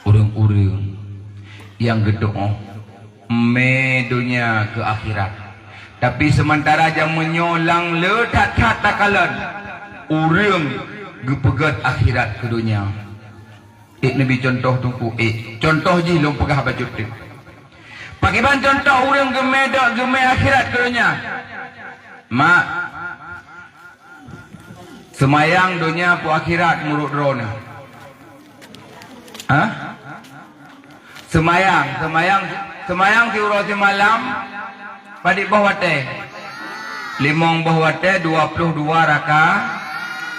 Ureuëng-ureuëng nyang geutuoh mé donya keu akhirat. Tapi seumantara jamén nyoe lam le that-that takalon, ureuëng geupeugét akhirat keu donya. Ék neubi cuntoh teungku, ék. Cuntoh jih lôn peugah bacut teuk. Pakriban cuntoh ureuëng geumé do-, geumé akhirat keu donya? Mak, seumayang donya peue akhirat meunurot droeneuh? Hah? Seumayang, seumayang, seumayang siuroe simalam, padit boh watée? Limong boh watée, dua ploh dua raka-,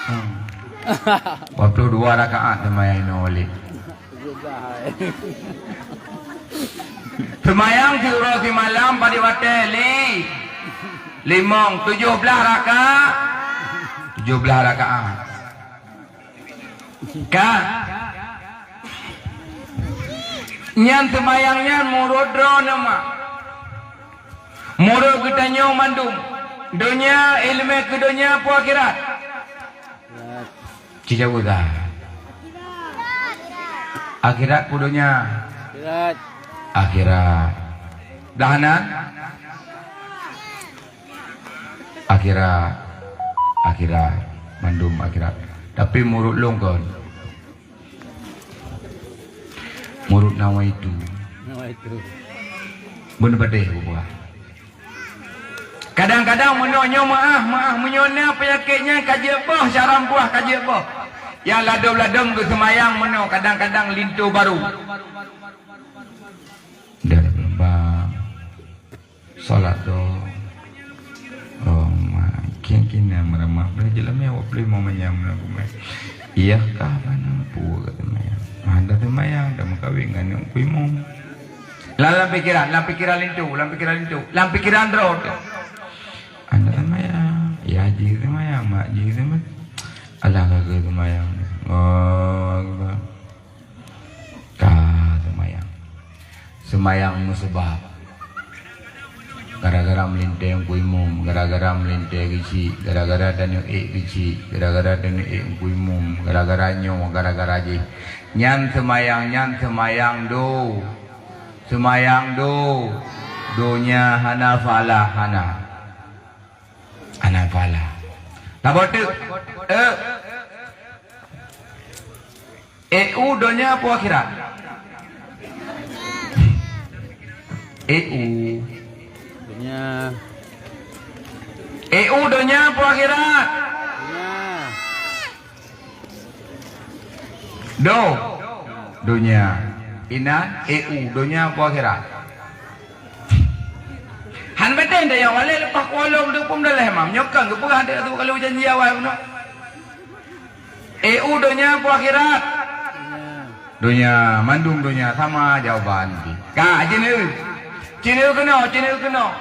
hmm. Dua ploh dua rakaat seumayang inoe walét. Seumayang siuroe simalam padit watée? Li-, limong, tujoh blaih raka-, tujoh blaih rakaat. Ka. Nyan seumayang nyan meunurot droeneuh, Mak. Meunurot geutanyoe mandum, donya, iéleumé keu donya peue akhirat? Cijaweueb dah. Akhirat peue donya? Akhirat. Akhirat. Dah na? Akhirat. Akhirat. Mandum akhirat. Tapi murit lôn kon. Murit nawaitu. Nawaitu. Beuneupadeh bubuah. Kadang-kadang meunyoe nyoe meu'ah, meu'ah meunyoe na peunyakét nyan ka jeuet boh, syaram buah ka jeuet boh. Nyang ladôm-ladôm geuseumayang meunyoe kadang-kadang linto barô. Dah leumbang. Salat dong. Oh, ma, kian-kian meuramah. Boleh jeulaih mé awak boleh mau manyam na kumai. Iya kah mana pu kata maya. Ada tu maya, dah meukawen ngan nyang kuimum. Lam, lam pikiran, lam pikiran linto, lam pikiran linto, lam pikiran droe tu. Anda kan maya, ya ji tu maya, mak ji tu mah. Alah kagak tu maya. Oh, Akbar. Ka seumayang. Seumayang meuseubab. Gara-gara meulintée Teungku Imum, gara-gara meulintée geuchik, gara-gara taneuk ék geuchik, gara-gara taneuk ék Teungku Imum, gara-gara nyoe, gara-gara jih. Nyan seumayang, nyan seumayang do. Seumayang do. Donya hana pahala, hana. Hana pahala. Saboh teuk. Eh. E U donya peue akhirat? E U. Donya. E U donya peue akhirat? Donya. Do. Donya. Inan, E U donya peue akhirat? Han batén dah nyang walét leupah kuolong tu pun dah lé mam. Nyoe kan geupeugah dek tu kalau janji awai bunoe. E U donya peue akhirat? Donya, mandum donya sama jawaban jih. Ka, jinoe. Jinoe keunoe, jinoe keunoe.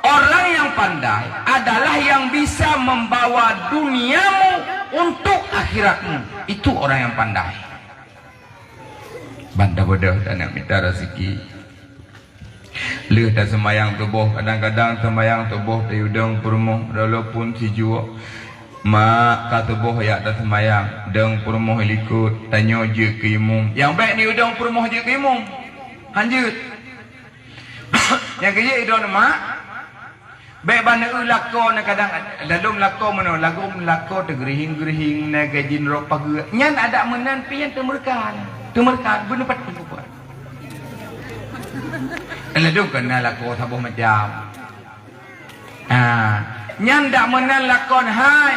Orang yang pandai adalah yang bisa membawa duniamu untuk akhiratmu. Itu orang yang pandai. Ban tabodoh dan nak mita rezeki. Lheueh taseumayang tuboh, kadang-kadang seumayang tuboh tayue dong peurumoh, walaupun sijuek. Mak ka tuboh jak taseumayang, dong peurumoh likot, tanyoe jeuet keu imum. Nyang bék neuyue dong peurumoh jeuet keu imum. Han jeuet. Nyang keujeuet idong mak. Bék bak neueu lakoe na kadang, lalom lakoe meunoe, lagom lakoe teugeurihing-geurihing na gajin roh pageue. Nyan adak meunan pih nyan teumeureukan. Teumeureukan, beuneupat teumeureukan. Ladôm kan na lakoe saboh macam. Ah, nyan dak meunan lakoe hai.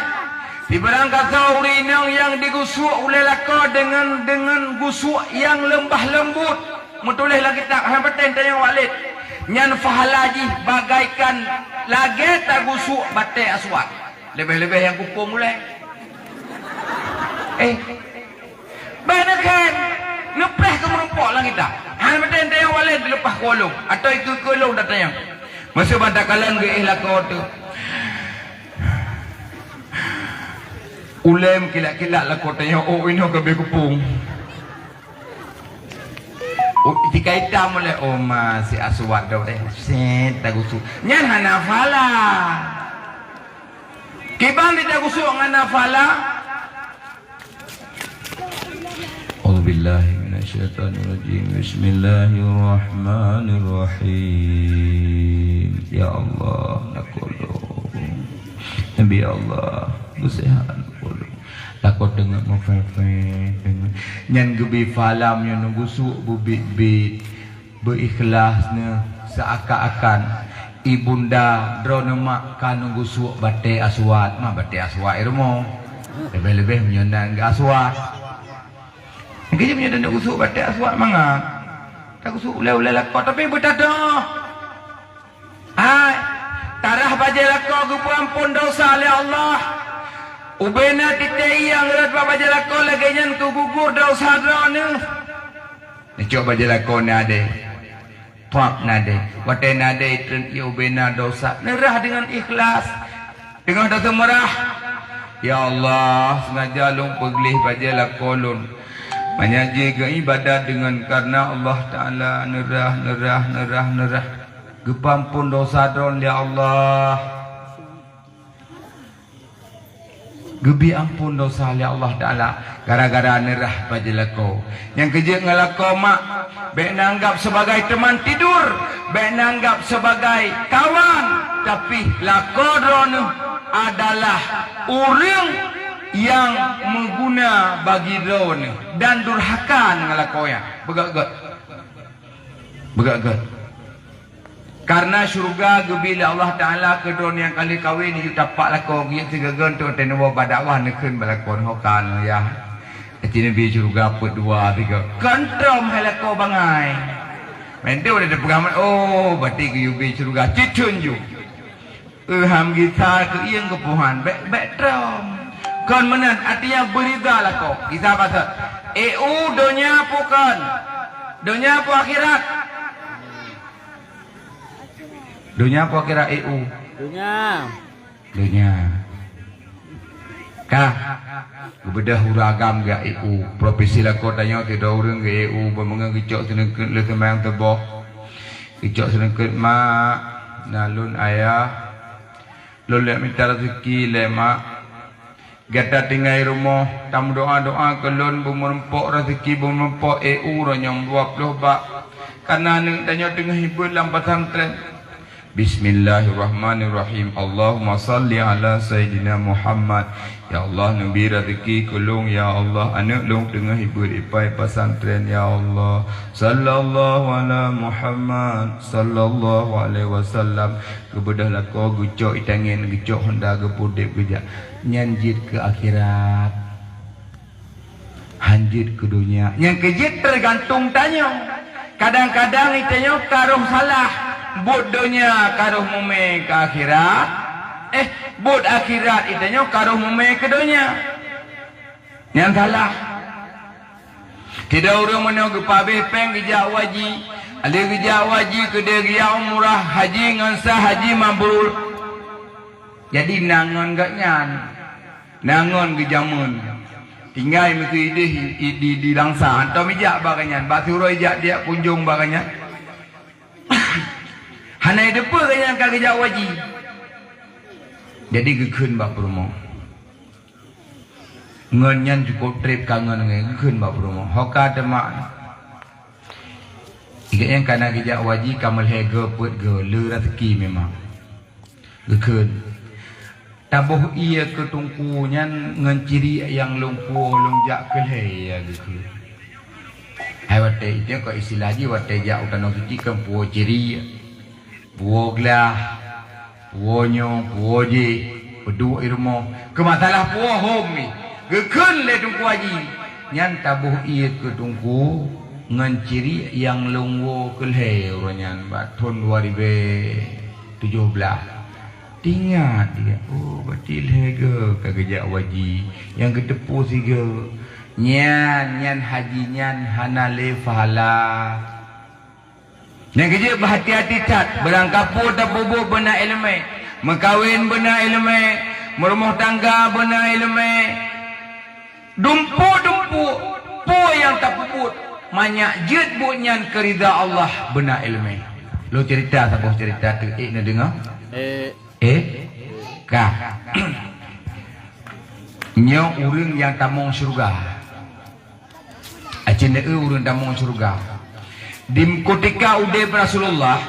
Sibarang gasoe ureueng inong nyang digusuk ulée lakoe deungon, deungon gusuk nyang leumbah leumbut. Meutuléh lam kitab, hai batén tanyong walét. Nyan pahala jih bagaikan lagée tagusuk batée aswad. Leubeh-leubeh nyang kupông ulée. Eh. Bék neukhém, neupreh keu meurumpok lam kitab. Hai batén tanyong walét dileupah kuolong, atau ikeu-ikeu lôn tatanyong. Masa ban takalon geuéh lakoe teuh. Ulée meukilat-kilat lakoe tanyong, oh, inoe ka bée kupông. Oh, tika itam ulée, oh, ma si aswad dah ulée. Set, tagusuk. Nyan hana pahala. Kiban di tagusuk ngon hana pahala. A'udzubillahi minasyaitonirrajim. Bismillahirrahmanirrahim. Ya Allah, lakoe lôn. Nabi Allah, beuseuhat lakoe lôn. Lakoe teungoh meuféh-féh, teungoh. Nyan geubi pahala meunyoe neugusuk beubiet-biet. Beuikhlas neuh seuakan-akan. Ibunda droeneuh mak ka neugusuk batée aswad, ma batée aswad i rumoh. Leubeh-leubeh meunyoe nan geu aswad. Lagée nyan meunyoe neugusuk batée aswad mangat. Tagusuk ulée-ulée lakoe, tapi beutadoh. Hai, tarah bajée lakoe geupeuampon desya lé Allah. Ubena titée ié nyang rhot bak bajée lakoe lagée nyan keu gugur desya droeneuh. Neucok bajée lakoe na deh. Pap na deh. Watée na deh treun ié ubena desya. Neurhah deungon ikhlas. Teungoh taseumeurah. Ya Allah, seungaja lôn peugleh bajée lakoe lôn. Manyak jih geuibadat deungon kareuna Allah Taala. Neurhah, neurhah, neurhah, neurhah. Geupeuampon desya droen lé Allah. Geubri amphon desya lé Allah Taala gara-gara neurah bak jih lakoe. Nyang keujeuet ngon lakoe mak, bék neuanggab sibagai teuman tidur, bék neuanggab sibagai kawan, tapi lakoe droeneuh adalah ureuëng nyang meuguna bagi droeneuh dan durhaka ngon lakoe nyan. Beugét-gét. Beugét-gét. Kareuna syeuruga geubri lé Allah Taala keu droeneuh nyang ka lheueh kawen, yue tapak lakoe geuh sigoe-goe untuk teunoe bak dakwah neukheun bak lakoe nyoe ka nyoe yah. Aci neubi syeuruga peuet dua sigoe. Kon trom hai lakoe bangai. Mantong udah teupeugah, "Oh, berarti geuyue bi syeuruga." Cit theun ju. Eh, ham gisa keu ieng keu puhan, bék, bék trom. Kon meunan, artinya beurida lakoe. Gisa pasoe. E U donya pue kon? Donya pue akhirat? Donya pue akhirat E U? Donya. Donya. Ka. Geubeudôh ureuëng agam geuh E U. Profesi lakoe tanyoe sidroe ureuëng geuh E U, beumeungeue geucok seuneukeuet lé seumayang suboh. Geucok seuneukeuet mak, na lôn ayah. Lôn lé mita raseuki lé mak. Gata tinggai rumoh, tameudoa-doa keu lôn beumeurumpok raseuki beumeurumpok E U roh nyang dua ploh bak. Kareuna aneuëk tanyoe teungoh hibuet lam pesantren. Bismillahirrahmanirrahim. Allahumma salli ala Sayyidina Muhammad. Ya Allah, neubi raseuki keu lôn, ya Allah, aneuëk lôn teungoh hibuet ipai pesantren, ya Allah. Sallallahu ala Muhammad, sallallahu alaihi wasallam. Geubeudôh lakoe, geucok itangen, geucok honda, geupeudeb geujak. Nyan jeuet keu akhirat. Hanjeuet keu donya. Nyang keu jeuet teugantung tanyoe. Kadang-kadang itanyoe ka roh salah, buet donya ka roh mumé keu akhirat. Eh, buet akhirat itanyoe ka roh mumé keu donya. Nyan salah. Tidak ureuëng meunyoe geupabeh péng geujak u haji, lé geujak u haji keudeh geujak umrah, haji ngon sah, haji mabrur. Jadi na ngon gobnyan. Na ngon geujameun. Tinggai meukeue ideh i, i, di, di Langsa. Hantom ijak bak gobnyan. Bak siuroe ijak diak kunjong bak gobnyan. Hana ideupeue gobnyan ka geujak u haji. Jadi geukheun bak peurumoh. Ngon nyan cukôp treb ka ngon ngon geukheun bak peurumoh. Ho ka teuma. Gobnyan ka na geujak u haji ka meulhèe goe peuet goe, le raseuki memang. Geukheun, taboh ié keu teungku nyan ngon ciri nyang lôn puwoe lôn jak keu lhèe, ya geukheun. Hai watèe, itu keu istilah jih watèe jak u Tanoh Suci kan puwoe ciri, puwoe glah, puwoe nyoe, puwoe jéh, peuduek i rumoh. Keu masalah puwoe hom nyoe, geukheun lé Teungku Haji, nyan taboh ié keu teungku ngon ciri nyang lôn woe keu lhèe uroe nyan bak thon dua ribèe tujoh blaih. Teuingat dia, oh, berarti lhèe goe ka geujak u haji, nyang geuteupeue sigoe. Nyan, nyan haji nyan hana lé pahala. Nyang keujeuet beuhati-hati that, beurangkapeue tapeubuet beuna iéleumé, meukawen beuna iéleumé, meurumoh tangga beuna iéleumé. Dumpeue-dumpeue peue nyang tapeubuet, manyak jeuet buet nyan keu ridha Allah beuna iéleumé. Lôn ceurita saboh ceurita teuék neudeungoe. Eh. Eh? Ka. Nyoe ureuëng nyang tamong syeuruga. Aci neu ureuëng tamong syeuruga. Di kutika udeb Rasulullah,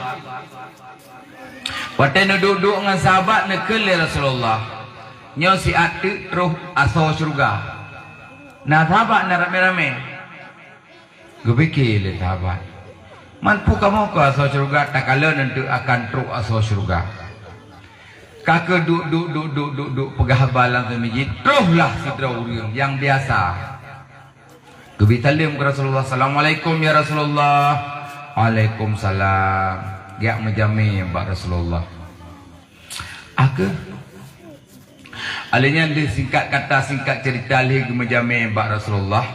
watée neuduek-duek ngon sahabat neukheun lé Rasulullah, "Nyoe siat teuk troh asoe syeuruga." Na sahabat na ramé-ramé. Geupike lé sahabat, "Man peue kamoe keu asoe syeuruga, takalon eunteuk akan troh asoe syeuruga." Ka keuduek-duek, duek-duek, duek-duek peugah haba lam seumijiet, trohlah sidroe ureuëng nyang biasa. Geubi saleuem keu Rasulullah, "Assalamualaikum ya Rasulullah." "Waalaikumsalam." Geujak meujamé bak Rasulullah. Akeuh. Alèh nyan deuh singkat kata, singkat ceurita lheueh geumeujamé bak Rasulullah.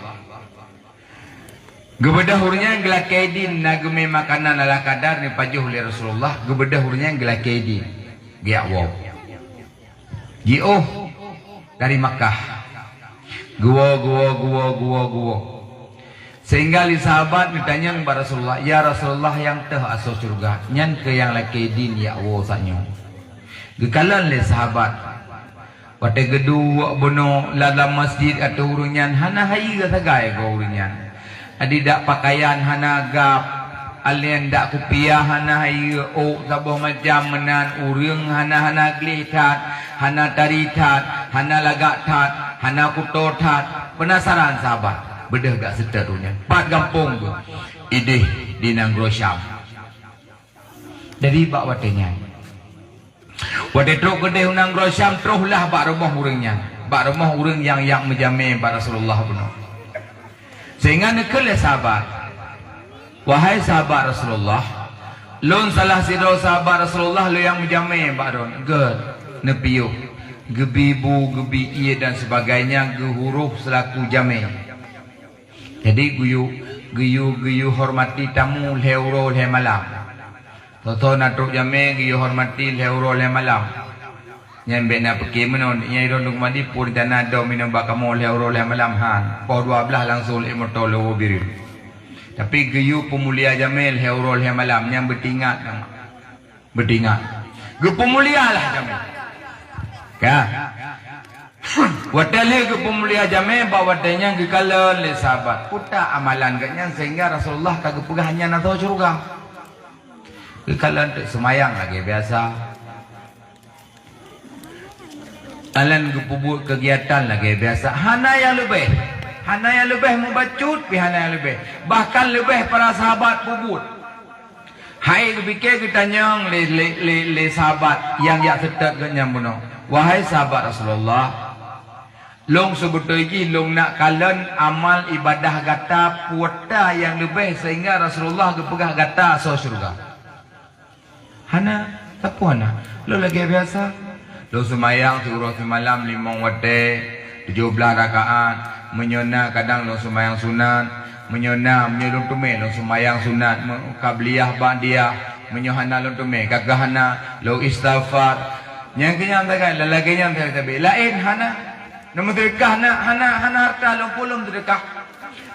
Geubeudôh ureuëng nyan geulakée dien na geumé makanan ala kadar neupajoh lé Rasulullah, geubeudôh ureuëng nyan geulakée dien. Geujak woe. Jiôh dari Makkah. Geuwoe, geuwoe, geuwoe, geuwoe, geuwoe. Sehingga lé sahabat neutanyong bak Rasulullah, "Ya Rasulullah, nyang toh asoe syeuruga, nyan keuh nyang lakée dien jak woe saat nyoe?" Geukalon lé sahabat, Watée geuduek bunoe lam masjid ateueh ureuëng nyan hana hayeue sagai goe ureuëng nyan. Adi dak pakaian hana gab, alien dak kupiah hana hayeue, ôk saboh macam meunan, ureuëng hana-hana gleh that, hana tari that, hana lagak that, hana kuto that. Peunasaran sahabat, beudôh gak seutôt ureuëng nyan. Pat gampông geuh? Idéh di nanggroe Syam. Jadi bak watée nyan, watée trok keudeh u nanggroe Syam, trohlah bak rumoh ureuëng nyan, bak rumoh ureuëng nyang jak meujamé bak Rasulullah bunoe. Sehingga neukheun lé sahabat, "Wahai sahabat Rasulullah, lôn salah sidroe sahabat Rasulullah, lôn nyang meujamé bak droen." Geuh, neupiôh, geubi bu, geubi ié dan sebagainya, geuhuroh seulaku jamé. Jadi geuyue, geuyue, geuyue hormati tamu lhée uroe lhée malam. Soe-soe na trok jamé geuyue hormati lhée uroe lhée malam. Nyan bék na pike meunoe, nyan droeneuh madi pun rencana dom inong bak kamoe lhée uroe lhée malam, han. Poh dua blaih langsong lé moto lé woe bireuen. Tapi geuyue peumulia jamé lhée uroe lhée malam, nyan beutingat nama. Beutingat. Geupeumulialah jamé. Ka. Watée lheueh geupeumulia jamé, bak watée nyan geukalon lé sahabat. Peue ta amalan geuh nyan sehingga Rasulullah ka geupeugah nyan asoe syeuruga. Geukalon teuk seumayang lagée biasa. Alon geupeubuet keugiatan lagée biasa. Hana nyang leubeh. Hana nyang leubeh mubacut, pi hana nyang leubeh. Bahkan leubeh para sahabat peubuet. Hai geupike geutanyong lé, lé, lé, lé sahabat nyang jak seutôt geuh nyan bunoe, "Wahai sahabat Rasulullah, lôn seubeutôi jih lôn nak kalon amal ibadah gata peue ta nyang leubeh sehingga Rasulullah geupeugah gata asoe syeuruga?" "Hana, sapeue hana. Lôn lagée biasa." Lôn seumayang siuroe simalam limong watée, tujoh blaih rakaat. Meunyoe na kadang lôn seumayang sunat. Meunyoe na, meunyoe lôn teumé lôn seumayang sunat, meu-, qabliyah, ba'diyah. Meunyoe hana lôn teumé, ka keuh hana, lôn istighfar. Nyang keu nyan sagai, lagée nyan sagai sabé. Laén hana. Neumeuseudeukah na, hana, hana hareuta lôn pun lôn seudeukah.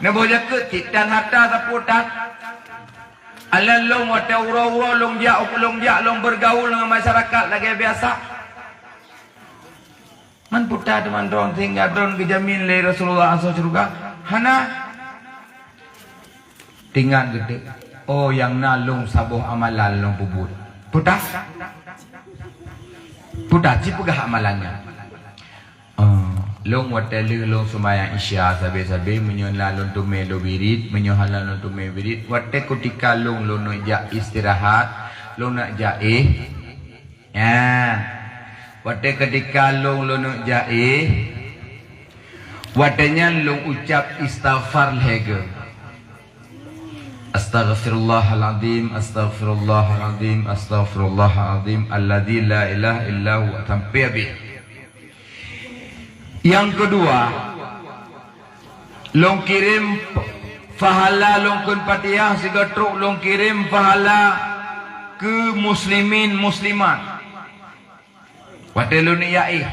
Neuboh jakeuet cit tan hareuta sapeue tan. Alah lôn watée uroe-uroe lôn jak, lôn jak lôn beugaul ngon masyarakat lagée biasa. Man peue ta teuma droen sehingga droen geujamin lé Rasulullah asoe syeuruga? Hana. Tingat geuteuk, oh nyang na lôn saboh amalan lôn peubuet. Peue ta? Peue ta? Ci peugah amalan nyan. Ah, lôn watée lheueh lôn seumayang Isya sabé-sabé, meunyoe na lôn teumé lôn wirit, meunyoe hana lôn teumé wirit, watée keutika lôn, lôn neuk jak istirahat, lôn neuk jak éh. Nyan, watée keutika lôn, lôn neuk jak éh, watée nyan lôn ucap istighfar lhée geuh. Astaghfirullahalazim, astaghfirullahalazim, astaghfirullahalazim, alladzi la ilaha illa huwa, sampai habéh. Nyang keudua, lôn kirém pahala, lôn kheun Fatihah sigoe trok, lôn kirém pahala keu muslimin muslimat. Watée lôn jak éh.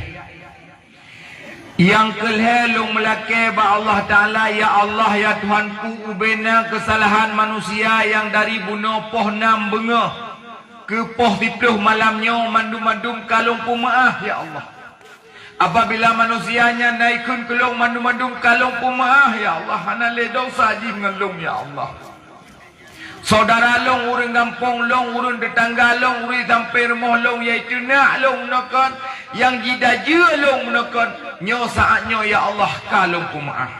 Nyang keulhée lôn meulakée bak Allah Taala, "Ya Allah, ya Tuhanku, ubena keusalahan manusia nyang dari bunoe poh nam beungoh keu poh siplôh malam nyoe, mandum-mandum ka lôn peumeuáh, ya Allah." Apabila manusia nyan na ikheun keu lôn mandum-mandum ka lôn peumeuáh, ya Allah, hana lé desya jih ngon lôn, ya Allah. Syedara lôn, ureuëng gampông lôn, ureuëng teutangga lôn, ureuëng sampoe rumoh lôn, yaitu nak lôn meunoe kon, nyang jidajeue lôn meunoe kon, nyoe saát nyoe, ya Allah, ka lôn peumeuáh.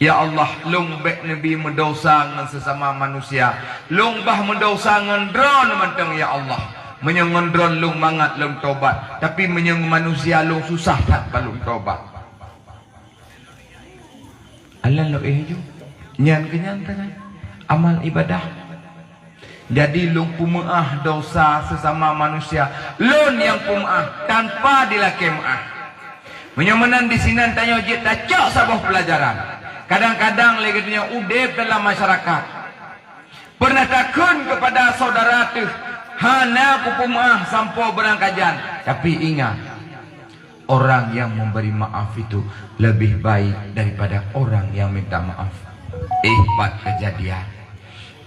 Ya Allah, lôn bék neubi meudosa ngon seusama manusia. Lôn bah meudosa ngon droe mantong, ya Allah. Meunyoe ngon droe lôn mangat lôn tobat, tapi meunyoe ngon manusia lôn susah that bak lôn tobat. Alah lôn éh ju. Nyan keu nyan teuh kan amal ibadah. Jadi lôn peumeuáh dosa seusama manusia. Lôn nyang peumeuáh tanpa dilakée meuáh. Meunyoe meunan disinan tanyoe jeuet tacok saboh peulajaran. Kadang-kadang lé geutanyoe udeb dalam masyarakat, peureunah takheun keupada syedara teuh, "Hana kupeumeuáh sampoe beurangkajan." Tapi ingat, orang yang memberi maaf itu lebih baik daripada orang yang minta maaf. Éh, pat keujadian.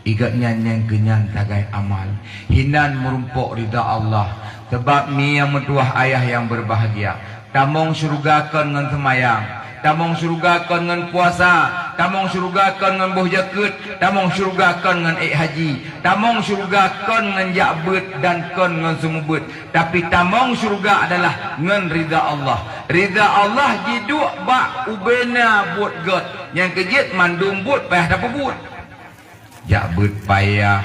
Ingat nyan, nyang keu nyan sagai amal. Hinan meurumpok ridha Allah. Sabab mi nyang meutuwah, ayah nyang berbahagia, tamong syeuruga kon ngon seumayang, tamong syeuruga kon ngon puasa, tamong syeuruga kon ngon boh jakeuet, tamong syeuruga kon ngon ék haji, tamong syeuruga kon ngon jak beuet dan kon ngon seumeubeuet. Tapi tamong syeuruga adalah ngon ridha Allah. Ridha Allah jiduek bak ubena buet gét. Nyang keujeuet mandum buet payah tapeubuet. Jak beuet payah,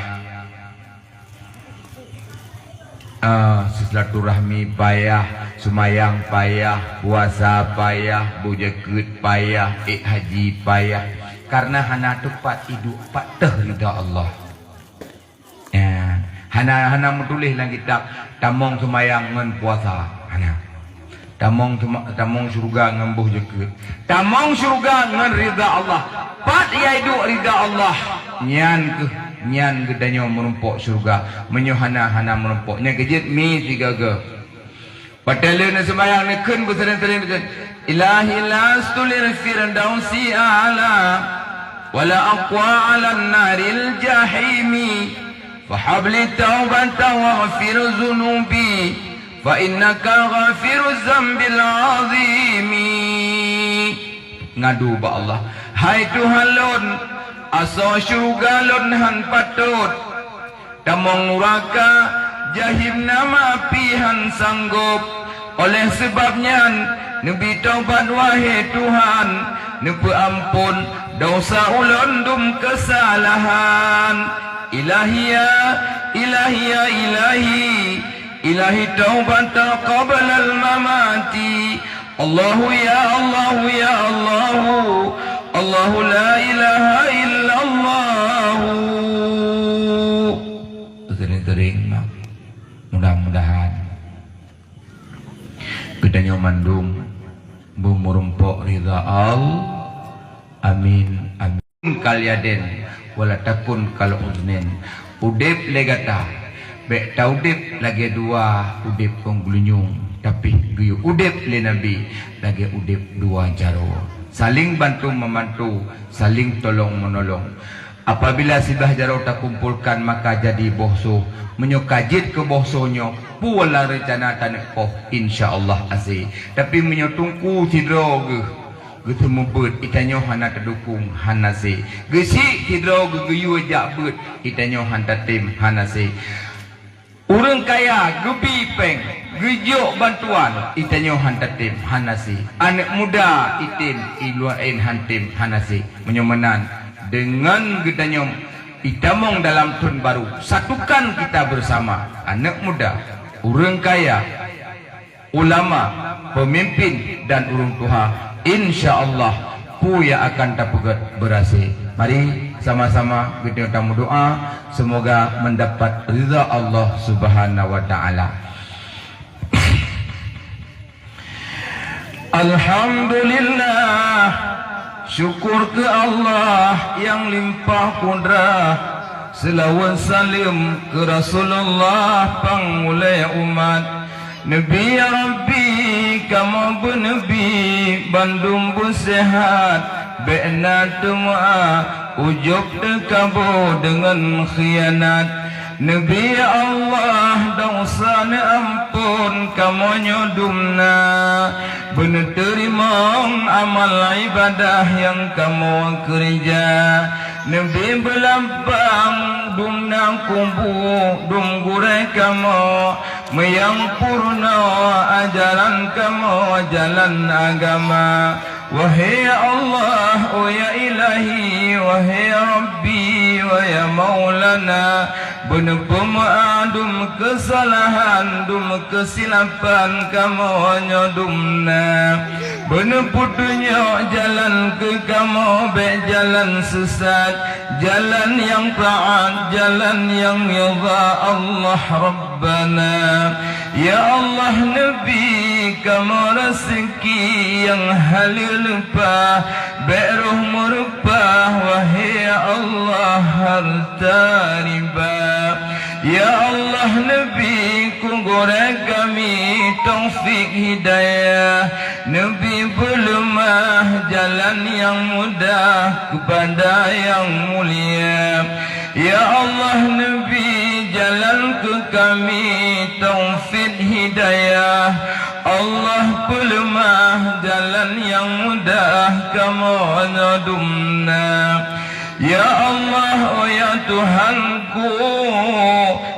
ah, silaturahmi payah, seumayang payah, puasa payah, boh jakeuet payah, ék haji payah. Karena hana teupat iduek patéh ridha Allah. Ya, hana, hana meutuléh lam kitab, tamong seumayang ngon puasa. Hana. Tamong sema-, tamong syeuruga ngon boh jakeuet. Tamong syeuruga ngon ridha Allah. Pat nyang iduek ridha Allah, nyan keuh, nyan geutanyoe meurumpok syeuruga. Meunyoe hana, hana meurumpok, nyan keujeuet mi sigaga. Watée lheueh neuseumayang, neukheun beuseuring-seuring, "Ilahi lastu lil firdausi a'la, wala aqwa 'alan naril jahimi. Fahabli taubatan waghfir dzunubi, fa innaka ghafiruz dzambil 'azimi." Ngadu bak Allah, "Hai Tuhan lôn, asoe syeuruga lôn han patot. Tamong nuraka jahim nama pih han sanggob. Oleh sabab nyan, neubi tobat, wahé Tuhan, neupeuamphon desya ulôn dum keusalahan. Ilahi ya, ilahi ya, ilahi, ilahi taubatan qablal mamati. Allahu ya, Allahu ya, Allahu, Allahu la ilaha illallahu." Sering-sering, mak. Mudah-mudahan geutanyoe mandum beumeurumpok ridha Allah. Amin, amin. Kal yadin, wala takun kal udhnain. Udeb lé gata, bék taudeb lagée dua udeb ureuëng geulinyueng, tapi geuyue udeb lé Nabi lagée udeb dua jaroe. Saling bantu membantu, saling tolong menolong. Apabila siblah jaroe takumpolkan, maka jadi boh soh. Meunyoe ka jeuet keu boh soh nyoe, peue lam reuncana taneuk poh, insya Allah asé. Tapi meunyoe teungku sidroe geuh geuteumeubeuet, geutanyoe hana tadukong, hana asé. Geuchik sidroe geuh geuyue jak beuet, geutanyoe han tatem, hana asé. Ureuëng kaya geubi péng, geujok bantuan, geutanyoe han tatem, hana asé. Aneuëk muda item, i luwa en han tem, hana asé. Meunyoe meunan, deungon geutanyoe itamong dalam thon baru, satukan kita bersama, aneuëk muda, ureuëng kaya, ulama, pemimpin, dan ureuëng tuha, insya Allah peue nyang akan tapeugét beurasé. Mari sama-sama geutanyoe tameudoá, semoga mendapat ridha Allah Subhanahu wa Taala. Alhamdulillah, syukur keu Allah nyang limpah kudrah, seulaweuet saleuem keu Rasulullah pangulée umat. Neubi ya Rabbi, kamoe beuneubi bandum beuseuhat, bék na teuma ujob teukaboe deungon khianat. Neubi ya Allah, desya neuamphon kamoe nyoe dumna, beuneuteurima amal ibadah nyang kamoe keureuja. Neubi beulabang dumna kubu dum gurée kamoe, meuyang peurunoe ajaran kamoe jalan agama. Wahé ya Allah, oh ya Ilahi, wahé ya Rabbi, wahé ya Maulana, beuneupeumeu'ah dum keusalahan, dum keusilapan kamoe nyoe dumna. Beuneupeuteunyok jalan keu kamoe, bék jalan seusat, jalan nyang taát, jalan nyang ridha Allah Rabbana. Ya Allah, neubi kamoe raseuki nyang haleue leupah, bék roh meureupah, wahé ya Allah, hareuta riba. Ya Allah, neubi keu gurée kami taufik hidayah, neubi beuleumah jalan nyang mudah keupada nyang mulia. Ya Allah, neubi jalan keu kami taufik Daya Allah peuleumah jalan nyang mudah kamoe nyoe dumna. Ya Allah, oh ya Tuhanku,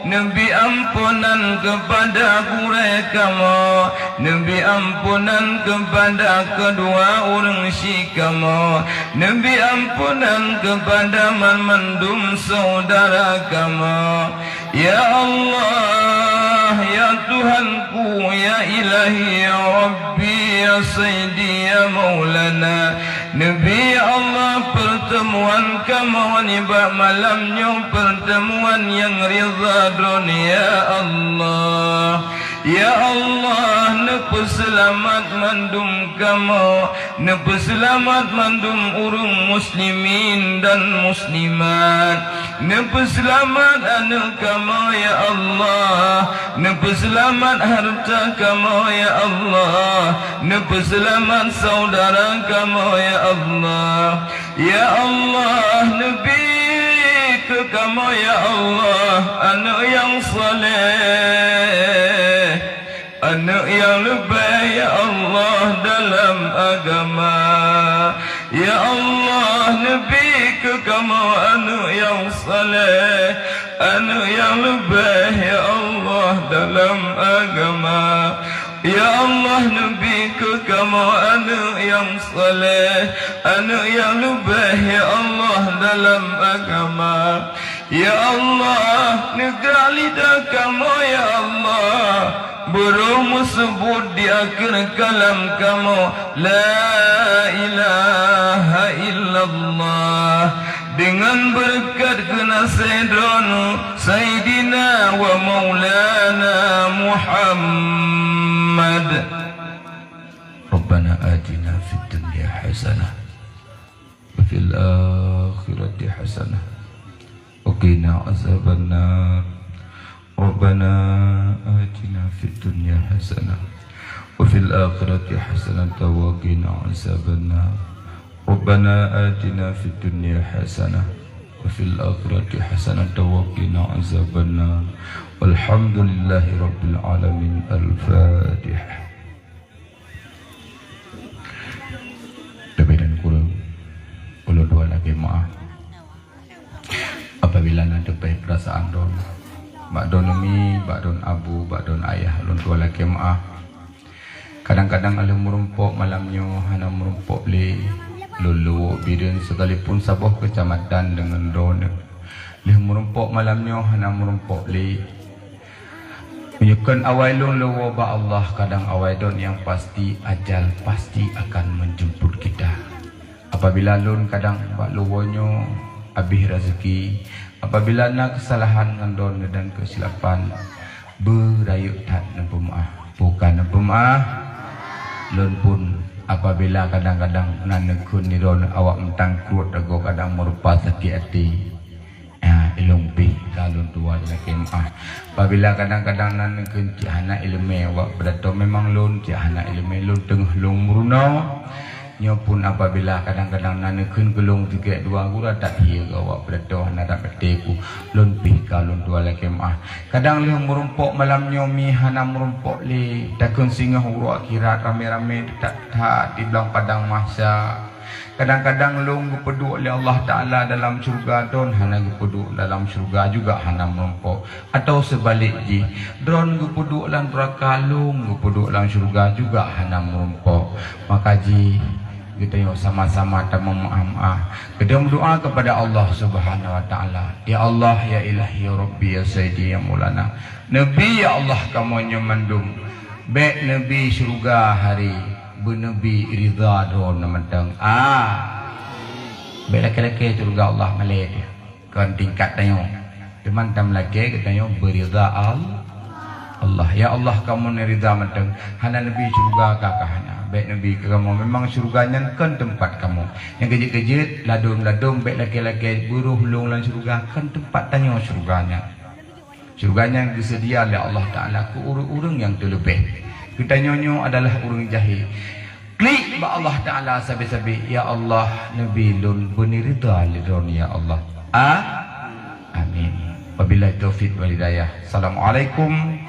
neubi amponan keupada gurée kamoe, neubi amponan keupada keudua ureuëng syik kamoe, neubi amponan keupada banmandum syedara kamoe. Ya Allah, ya Tuhanku, ya Ilahi, ya Rabbi, ya Sayyidi, ya Maulana, neubi ya Allah peurteumuan kamoe nibak malam nyoe peurteumuan nyang ridha Droe, ya Allah. Ya Allah, neupeuseulamat mandum kamoe, neupeuseulamat mandum ureuëng muslimin dan muslimat. Neupeuseulamat aneuëk kamoe, ya Allah. Neupeuseulamat hareuta kamoe, ya Allah. Neupeuseulamat syedara kamoe, ya Allah. Ya Allah, neubi keu kamoe, ya Allah, aneuëk nyang saleh. Aneuëk nyang leubeh, ya Allah, dalam agama. Ya Allah, neubi keu kamoe aneuëk nyang saleh, aneuëk nyang leubeh, ya Allah, dalam agama. Ya Allah, neubi keu kamoe aneuëk nyang saleh, aneuëk nyang leubeh, ya Allah, dalam agama. Ya Allah, neuga lidah kamoe, ya Allah, beurôh meuseubut di akhér kalam kamoe, la ilaha illallah, deungon beureukat geunaséh Droeneueh Saidina wa Maulana Muhammad. Rabbana atina fid dunya hasanah. Wa fil akhirati hasanah. Wa qina azabannar. Rabbana atina fid dunya hasanah. Wa fil akhirati hasanah wa qina azabannar. Rabbana atina fid dunya hasanah. Wa fil akhirati hasanah wa qina azabannar. Walhamdulillahi rabbil alamin. Al-Fatihah. Leubeh dan kureueng, ulôn dua lakée meuáh. Apabila na teupeh peurasaan droen, bak droen umi, bak droen abu, bak droen ayah, ulôn dua lakée meuáh. Kadang-kadang lheueh meurumpok malam nyoe hana meurumpok lé, lôn leuwok bireuen sekalipun saboh keucamatan deungon droeneueh. Lheueh meurumpok malam nyoe hana meurumpok lé. Meunyoe kon awai lôn leuwoe bak Allah, kadang awai droen nyang pasti ajal pasti akan menjemput kita. Apabila lôn kadang bak leuwoe nyoe abéh raseuki, apabila na keusalahan ngon droen dan keusilapan, beurayeuk that neupeumeuáh. Bukan neupeumeuáh, lôn pun apabila kadang-kadang na neukheun nibak droen awak meutangkruet, ragoe kadang meurupa sakét até. Ah, ilôn pih ka lôn tuan lakée meuáh. Apabila kadang-kadang na neukheun cit hana iéleumé awak peuratoe, memang lôn cit hana iéleumé, lôn teungoh lôn meurunoe. Nyoe pun apabila kadang-kadang na neukheun keu lôn sikét dua gura that hie keu awak peuratoe hana that maté ku, lôn pih ka lôn tuan lakée meuáh. Kadang lheueh meurumpok malam nyoe mi hana meurumpok lé, takheun singoh uroe akhirat ramé-ramé that-that di blang padang mahsyar. Kadang-kadang lôn geupeuduek lé Allah Taala dalam syeuruga, droen hana geupeuduek dalam syeuruga juga hana meurumpok. Atawa seubalek jih, droen geupeuduek lam neuraka, lôn geupeuduek lam syeuruga juga hana meurumpok. Maka jih, geutanyoe sama-sama tameumeuáh-meuáh. Geutanyoe meudoá keupada Allah Subhanahu wa Taala. Ya Allah, ya Ilahi, ya Rabbi, ya Sayyidi, ya Maulana. Neubi, ya Allah, kamoe nyoe mandum. Bék neubi syeuruga hari, beuneubi ridha droen mantong. Ah. Bék lakée-lakée syeuruga Allah malée teuh. Kon tingkat tanyoe. Teuma tameulakée geutanyoe beuridha Al-, Allah. Ya Allah, kamoe neuridha mantong. Hana neubi syeuruga ka, ka hana. Bék neubi keu kamoe. Memang syeuruga nyan kon teumpat kamoe. Nyang keujeuet-keujeuet, ladôm-ladôm, bék lakée-lakée beurôh lôn lam syeuruga, kon teumpat tanyoe syeuruga nyan. Syeuruga nyan geuseudia lé Allah Taala keu ureuëng-ureuëng nyang teuleubeh. Geutanyoe nyoe adalah ureuëng jahé. Klik bak Allah Taala sabe-sabe, "Ya Allah, neubi lôn beuneuridha lé droen, ya Allah." A-, amin. Wabillahi taufiq wal hidayah. Assalamualaikum.